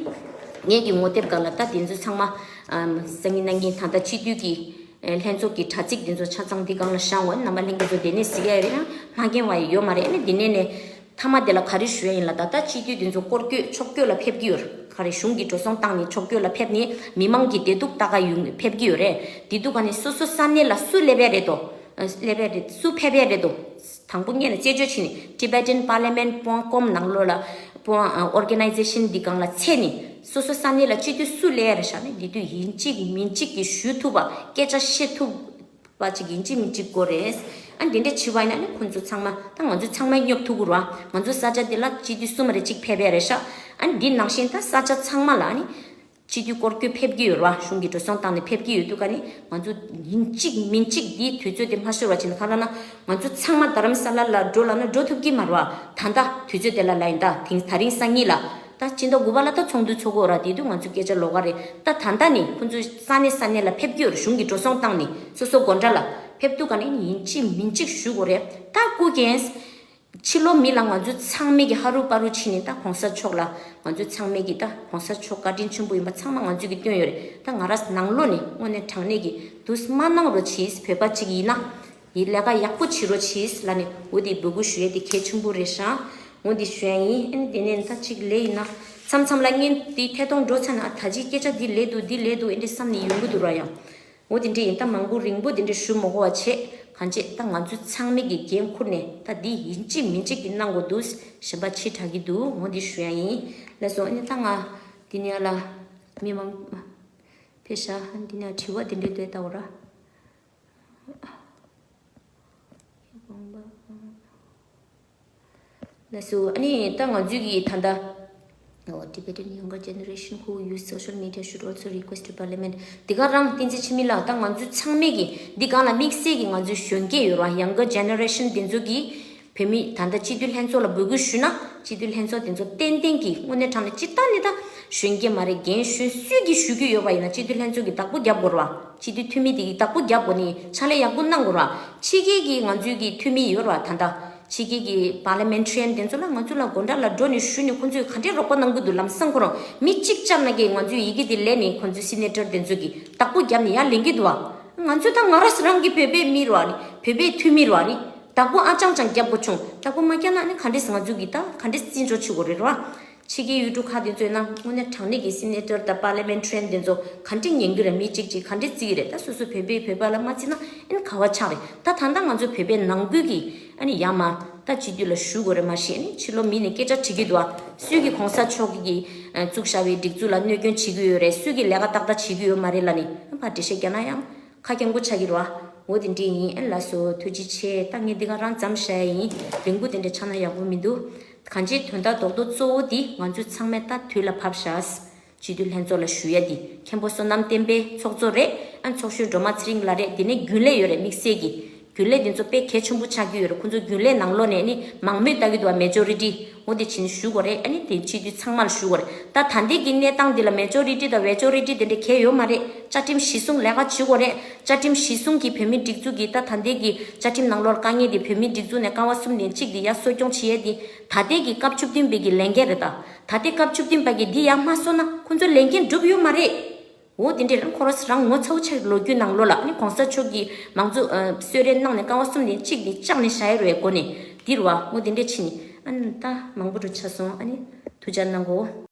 ངེད་ཀྱི་ངོ་དེབ་སྒང་ལ་ད་དེ་ཚོ་ཚང་མ་ཨམ་སང་ཉིན་གནངས་ཉིན་ད་ལྟ་སྤྱི་འཐུས་ཀྱི་ཨེ་ལྷན་ཚོགས་ཀྱི་དྲ་ཚིགས་འདི་ཚོ་ཆ་ཚང་འདི་སྒང་ལ་བཞག་འོ། རྣམ་པ་ལྷན་རྒྱས་ཚོ་དེ་ནས་གཟིགས་ཡ་ཡོད་རེད་ན་མ་མཁྱེན་པ་ཡོད་མ་རེད། ཨ་ནི་འདི་ནས་ནས་མཐའ་མ་དེ་ལ་ག་རེ་ཞུ་ཡ་ཡིན་ལབ་ད། ད་སྤྱི་འཐུས་འདི་ཚོ་སྐོར་སྐྱོད་ཕྱོགས་སྐྱོད་ལ་ཕེབས་ཀྱི་ཡོད་རེད། ག་རེ་གཞུང་གི་འགྲོ་སོང་བཏང་ནས་ཕྱོགས་སྐྱོད་ལ་ཕེབས་ནས་མི་མང་གི་བདེ་སྡུག་ལྟ་ག་ཡོང་ཕེབས་ཀྱི་ཡོད་རེད། དེ་དུས་ག་ནས་སོ་སོ་ས་གནས་ལ་སུ་སླེབས་ཡ་རེད་དོ། སླེབས་ཡ་རེད། སུ་ཕེབས་ཡ་རེད་དོ། དང་པོ་ངས་ལ་རྩད་གཅོད་བྱས་ནས་Tibetan Parliament point com ནང་ལོགས་ལ་པོ་ཨ་Organization འདི་སྒང་ལ་འཚོལ་ནས་སོ་སོ་ས་གནས་ལ་སྤྱི་འཐུས་སུ་སླེབས་ཡ་རེད་ཤག་ནས་འདི་དུས་ཡིན་གཅིག་མིན་གཅིག་གི་ཞུ་ཐུབ་པ་སྐད་ཆ་བཤད་ཐུབ་པ་ཅིག་ཡིན་གཅིག་མིན་གཅིག་དགོས་རེད། ཨ་འདི་འདྲ་བྱས་པ་ཡིན་ན་ནི་ཁོང་ཚོ་ཚང་མ་ད་ང་ཚོ་ཚང་མ་སྙོབ་ཐུབ་ཀྱི་རེད་བ། ང་ཚོ་ས་ཆ་འདི་ལ་སྤྱི་འཐུས་གསུམ་རེ་གཅིག་ཕེབས་ཡ་རེད་ཤག་ཨ་འདི་ནང་བཞིན་ད་ས་ཆ་ཚང་མ་ལ་ནི། སྤྱི་འཐུས་སྐོར་སྐྱོད་ཕེབས་ཀྱི་ཡོད་རེད་བ། གཞུང་གི་འགྲོ་སོང་བཏང་ནས་ཕེབས་ཀྱི་ཡོད་དུས་ཀ་ནི་ང་ཚོ་ཡིན་གཅིག་མིན་གཅིག་འདིའི་དུས་ཚོད་དེ་མ་ཤོར་བ་བྱས་ནས། གང་ལབ་ན་ང་ཚོ་ཚང་མ་རྡ་རམ་ས་ལ་ལ་འགྲོ་ལབ་ན་འགྲོ་ཐུབ་ཀྱི་མ་རེད་བ། ད་ལྟ་དུས་ཚོད་དེ་ལ་ལ་ཡིན་ད། དེང་དེ་རིང་སང་ཉིན་ལ་ད་སྤྱི་ཟླ་དགུ་པ་ལ་ད་ཚོགས་འདུ་ཚོགས་ཀྱི་ཡོད་རེད། དེ་དུས་ང་ཚོ་སྐད་ཆ་ལོགས་ཀ་རེད། ད་ད་ལྟ་ནི་ཁོང་ཚོ་ས་གནས་ས་གནས་ལ་ཕེབས་ཀྱི་ཡོད་རེད། གཞུང་གི་འགྲོ་སོང་བཏང་ནས་སོ་སོ་སྒོ་འགྲམ་ལ་ཕེབས་དུས་ཀ་ནི་ཡིན་གཅིག་མིན་གཅིག་ཞུ་དགོས་རེད། ད་སྐུ་མཁྱེན། ཕྱི་ལོགས་མི་ལ་ང་ཚོ་ཚང་མས་ཀྱི་ཧ་རུ་པ་རུ་ཕྱིན་ནས། ད་གོང་ས་མཆོག་ལ་ང་ཚོ་ཚང་མས་ཀྱི་ད་གོང་ས་མཆོག་བཀའ་དྲིན་ཆེན་པོ་ཡིན་པ་ཚང་མ་ང་ཚོས་ཀྱི་བཏོན་ཡོད་རེད། ད་ང་རང་ནང་ལོགས་ནས་དངོས་གནས་དྲང་གནས་ཀྱི་དུས་མ་གནང་རོགས་བྱེད། བོད་པ་གཅིག་ཡིན་ན་ཡི་ལས་ཀ་ཡག་པོ་བྱེད་རོགས་བྱེད་ལབ་ནས་འོ་དེ་འབོད་སྐུལ་ཞུ་ཡས་དེ་གལ་ཆེན་པོ་རེད་ཤག་འོ་དེ་ཞུ་ཡ་ཡིན། ཨ་ནི་དེ་ནས་ད་གཅིག་ལས་ཡིན་ན་མཚམས་མཚམས་ལ་ངས་དེ་ཐད་གཏོང་འགྲོ་ཚར་ན། ཨ་ད་ཅིག་སྐད་ཆ་འདི་ལས་འདུག་འདི་ལས་འདུག་ཨེ་འདྲ་བསམ་ནས་ཡོང་གི་འདུག་ར། ཡང་འོ་དེ་འདྲ་ཡིན། ད་མང་པོ་རིང་པོ་དེ་འདྲ་ཞུ་མ་དགོས་པ་བྱས། གང་བྱས་ད་ང་ཚོ་ཚང་མས་ཀྱི་འགན་འཁུར་ནས་ད་འདི་ཡིན་གཅིག་མིན་གཅིག་གི་གནང་དགོས་འདུག་གཞན་པ་ཕྱི་དྲགས་ཀྱི་འདུག་འོ་འདི་ཞུ་ཡ་ཡིན། ལགས་སོ། ཨ་ནི་ད་ང་འདི་ནས་ལ་མི་མང་ཕེབས་ཤག་འདི་ནས་དྲི་བ་དེ་འདྲ་འདུག་ལྟ་བ་ར། ལགས་སོ། ཨ་ནི་ད་ང་ཚོས་ཀྱི་ད་ལྟ། Oh, Tibetan younger generation who use social media should also request to parliament. འདི་ག་རང་བསྟན་འཛིན་འཆི་མེད་ལགས། ད་ང་ཚོ་ཚང་མས་ཀྱི་འདི་སྒང་ལ་དམིགས་བསལ་གྱི་ང་ཚོའི་གཞོན་སྐྱེས་ཡོད་ར། younger generation དེ་ཚོ་གིས་བོད་མི་ད་ལྟ་སྤྱི་འཐུས་ལྷན་ཚོགས་ལ་འབོད་སྐུལ་ཞུས་ན། སྤྱི་འཐུས་ལྷན་ཚོགས་དེ་ཚོ་ཏན་ཏན་གྱིས་དངོས་གནས་དྲང་གནས་སྤྱིར་བཏང་ནི་ད་གཞོན་སྐྱེས་མ་རེད། རྒན་གཞོན་སུས་ཀྱིས་ཞུ་རྒྱུ་ཡོད་པ་ཡིན་ན་སྤྱི་འཐུས་ལྷན་ཚོགས་ཀྱིས་བདག་པོ་རྒྱབ་དགོས་ར་བ། སྤྱི་འཐུས་འཐུས་མི་དེ་གིས་བདག་པོ་རྒྱབ་དགོས་ནི། ཕྱག་ལས་ཡག་པོ་གནང་དགོས་ར། ཕྱི་རྒྱལ་གྱི་ང་ཚོའི་གི་འཐུས་མི་ཡོད་ར། ད་ལྟ་ཕྱི་རྒྱལ་གྱི་parliamentarian དེ་ཚོ་ལ་ང་ཚོ་ལ་སྒོ་འགྲམ་ལ་འགྲོ་ནས་ཞུས་ནས་ཁོང་ཚོས་ག་འདྲས་རོགས་པ་གནང་གི་འདུག་ལམ་སང་ཁོ་རང་མི་གཅིག་བཅར་ན་གི་ང་ཚོའི་ཡི་གེ་དེ་ལེན་ནས་ཁོང་ཚོའི་senator དེ་ཚོ་གིས་བདག་པོ་རྒྱབ་ནས་ཡར་ལེན་གྱི་འདུག་བ། ང་ཚོ་ད་ང་རང་རང་གི་བོད་པའི་མི་རེད་བ་ནི། བོད་པའི་འཐུས་མི་རེད་བ་ནི། བདག་པོ་ཨ་ཅང་ཅང་རྒྱབ་དགོས་བྱུང་། བདག་པོ་མ་རྒྱབ་ན་ནི་ག་འདྲས་ང་ཚོ་གིས་ད་ག་འདྲས་བརྩི་འཇོག་བྱེད་དགོས་རེད་བ། ཕྱི་རྒྱལ་ཡུལ་གྲུ་ཁག་དེ་ཚོ་ཡིན་ན་དངོས་གནས་དྲང་གནས་ཀྱི་senator དང་parliamentarian དེ་ཚོ་ག་འདྲས་ཉན་གྱི་རེད། མི་གཅིག་གཅིག་ག་འདྲས་བརྩི་གི་རེད། ད་སོ་སོ་བོད་པས་བོད་པ་ལ་མ་བརྩིས་ན་ཨ་ནི་ག་བ་ཆགས་རེད། ད་ད་ལྟ་ང་ཚོ་བོད་པའི་ནང་ཁུལ་གྱི་ཨ་ནི་ཡ་མ་ད་སྤྱི་འཐུས་ལ་ཞུ་དགོས་རེད་མ་གཞི། ཨ་ནི་ཕྱི་ལོགས་མི་ནས་སྐད་ཆ་དྲི་གི་འདུག་ཨ། སུས་ཀྱིས་གོང་ས་མཆོག་གིས་བཙུགས་བཞག་པའི་སྒྲིག་འཛུགས་ལ་གནོད་སྐྱོན་བྱེད་ཀྱི་ཡོད་རེད། སུས་ཀྱིས་ལས་ཀ་ཏག་ཏག་བྱེད་ཀྱི་ཡོད་མ་རེད་ལབ་ནས་ཕར་འགྲེལ་བཤད་རྒྱག་ན་ཡང་ཁ་སྐྱེངས་པོ་ཆགས་ཀྱི་རེད་བ། འོ་དེ་འདྲས་ཡིན། ཨ་ལགས་སོ། ཐུགས་རྗེ་ཆེ། ད་ངས་འདི་ག་རང་མཚམས་བཞག་ཡ་ཡིན། རིང་པོ་དེ་འདྲས་ཆགས་ན་ཡག་པོ་མི་འདུག་གང་ཅིའི་དོན་དག་རྡོག་རྡོག་གཙོ་བོ་འདི་ང་ཚོས་ཚང་མས་ད་དུས་ལ་བབས་ཤག་སྤྱི་འཐུས་ལྷན་ཚོགས་ལ་ཞུ་ཡ་འདི་མཁན་པོ་བསོད་ནམས་བསྟན་འཕེལ་ཚོགས་གཙོ་རེད། ཨ་ཚོགས་གཞོན་སྒྲོལ་མ་ཚེ་རིང་ལགས་རེད། འདི་ནས་རྒྱུན་ལས་ཡོད་རེད། དམིགས་བསལ་གྱི་རྒྱུན་ལས་འདི་ཚོ་དཔེ་གལ་ཆེན་པོ་ཆགས་ཀྱི་ཡོད་རེད། ཁོང་ཚོ་རྒྱུན་ལས་ནང་ལོགས་ནས་ནི་མང་མོས་ལྟ་གི་འདུག་བ། མེ་ཇོ་རི་ཊི། འོ་དེ་བྱིན་ཞུ་དགོས་རེད། ཨ་ནི་དེ་སྤྱི་འཐུས་ཚང་མ་ལ་ཞུ་དགོས་རེད། ད་ད་ལྟའི་གི་གནས་སྟངས་འདི་ལ་མེ་ཇོ་རི་ཊི་དང་བེ་ཇོ་རི་ཊི་དེ་འདྲ་གལ་ཡོད་མ་རེད། བཅའ་ཁྲིམས་གཞི་བཟུང་ལས་ཀ་བྱེད་དགོས་རེད། བཅའ་ཁྲིམས་གཞི་བཟུང་གི་བོད་མིའི་སྒྲིག་འཛུགས་ཀྱི་ད་ད་ལྟའི་གི་བཅའ་ཁྲིམས་ནང་ལོགས་དཀའ་ངལ་དེ་བོད་མིའི་སྒྲིག་འཛུགས་ནས་ཀ་བ་གསུམ་ནས་གཅིག་དེ་ཡར་གསོ་སྐྱོང་བྱེད་ཡས་དེ་ད་ལྟའི་གི་སྐབས་བཅུ་བདུན་པའི་གི་ལས་འགན་རེད། ད་ད་ལྟའི་སྐབས་བཅུ་བདུན་པ་གི་འདི་ཡར་མ་གསོ་ན་ཁོང་ཚོ་ལས་འགན་འགྲུབ་ཡོད་མ་རེད། འོ་དེ་འདྲས་རང་ཁོ་རང་རང་ངོ་ཚ་བོ་ཆགས། ལོ་རྒྱུས་ནང་ལོགས་ལ་ཨ་ནི་གོང་ས་མཆོག་གིས་མང་གཙོ་ཨ་གསོལ་རས་གནང་ནས་ཀ་བ་གསུམ་ནས་གཅིག་དེ་བཅག་ནས་བཞག་ཡོད་རེད་པས། གོ་ནས་འདིར་བ་འོ་དེ་འདྲས་ཕྱིན་ནས་ཨ་ནི་ད་མང་པོ་འགྲོ་ཆ་སོང་། ཨ་ནི་ཐུགས་རྗེ་གནང་གོ།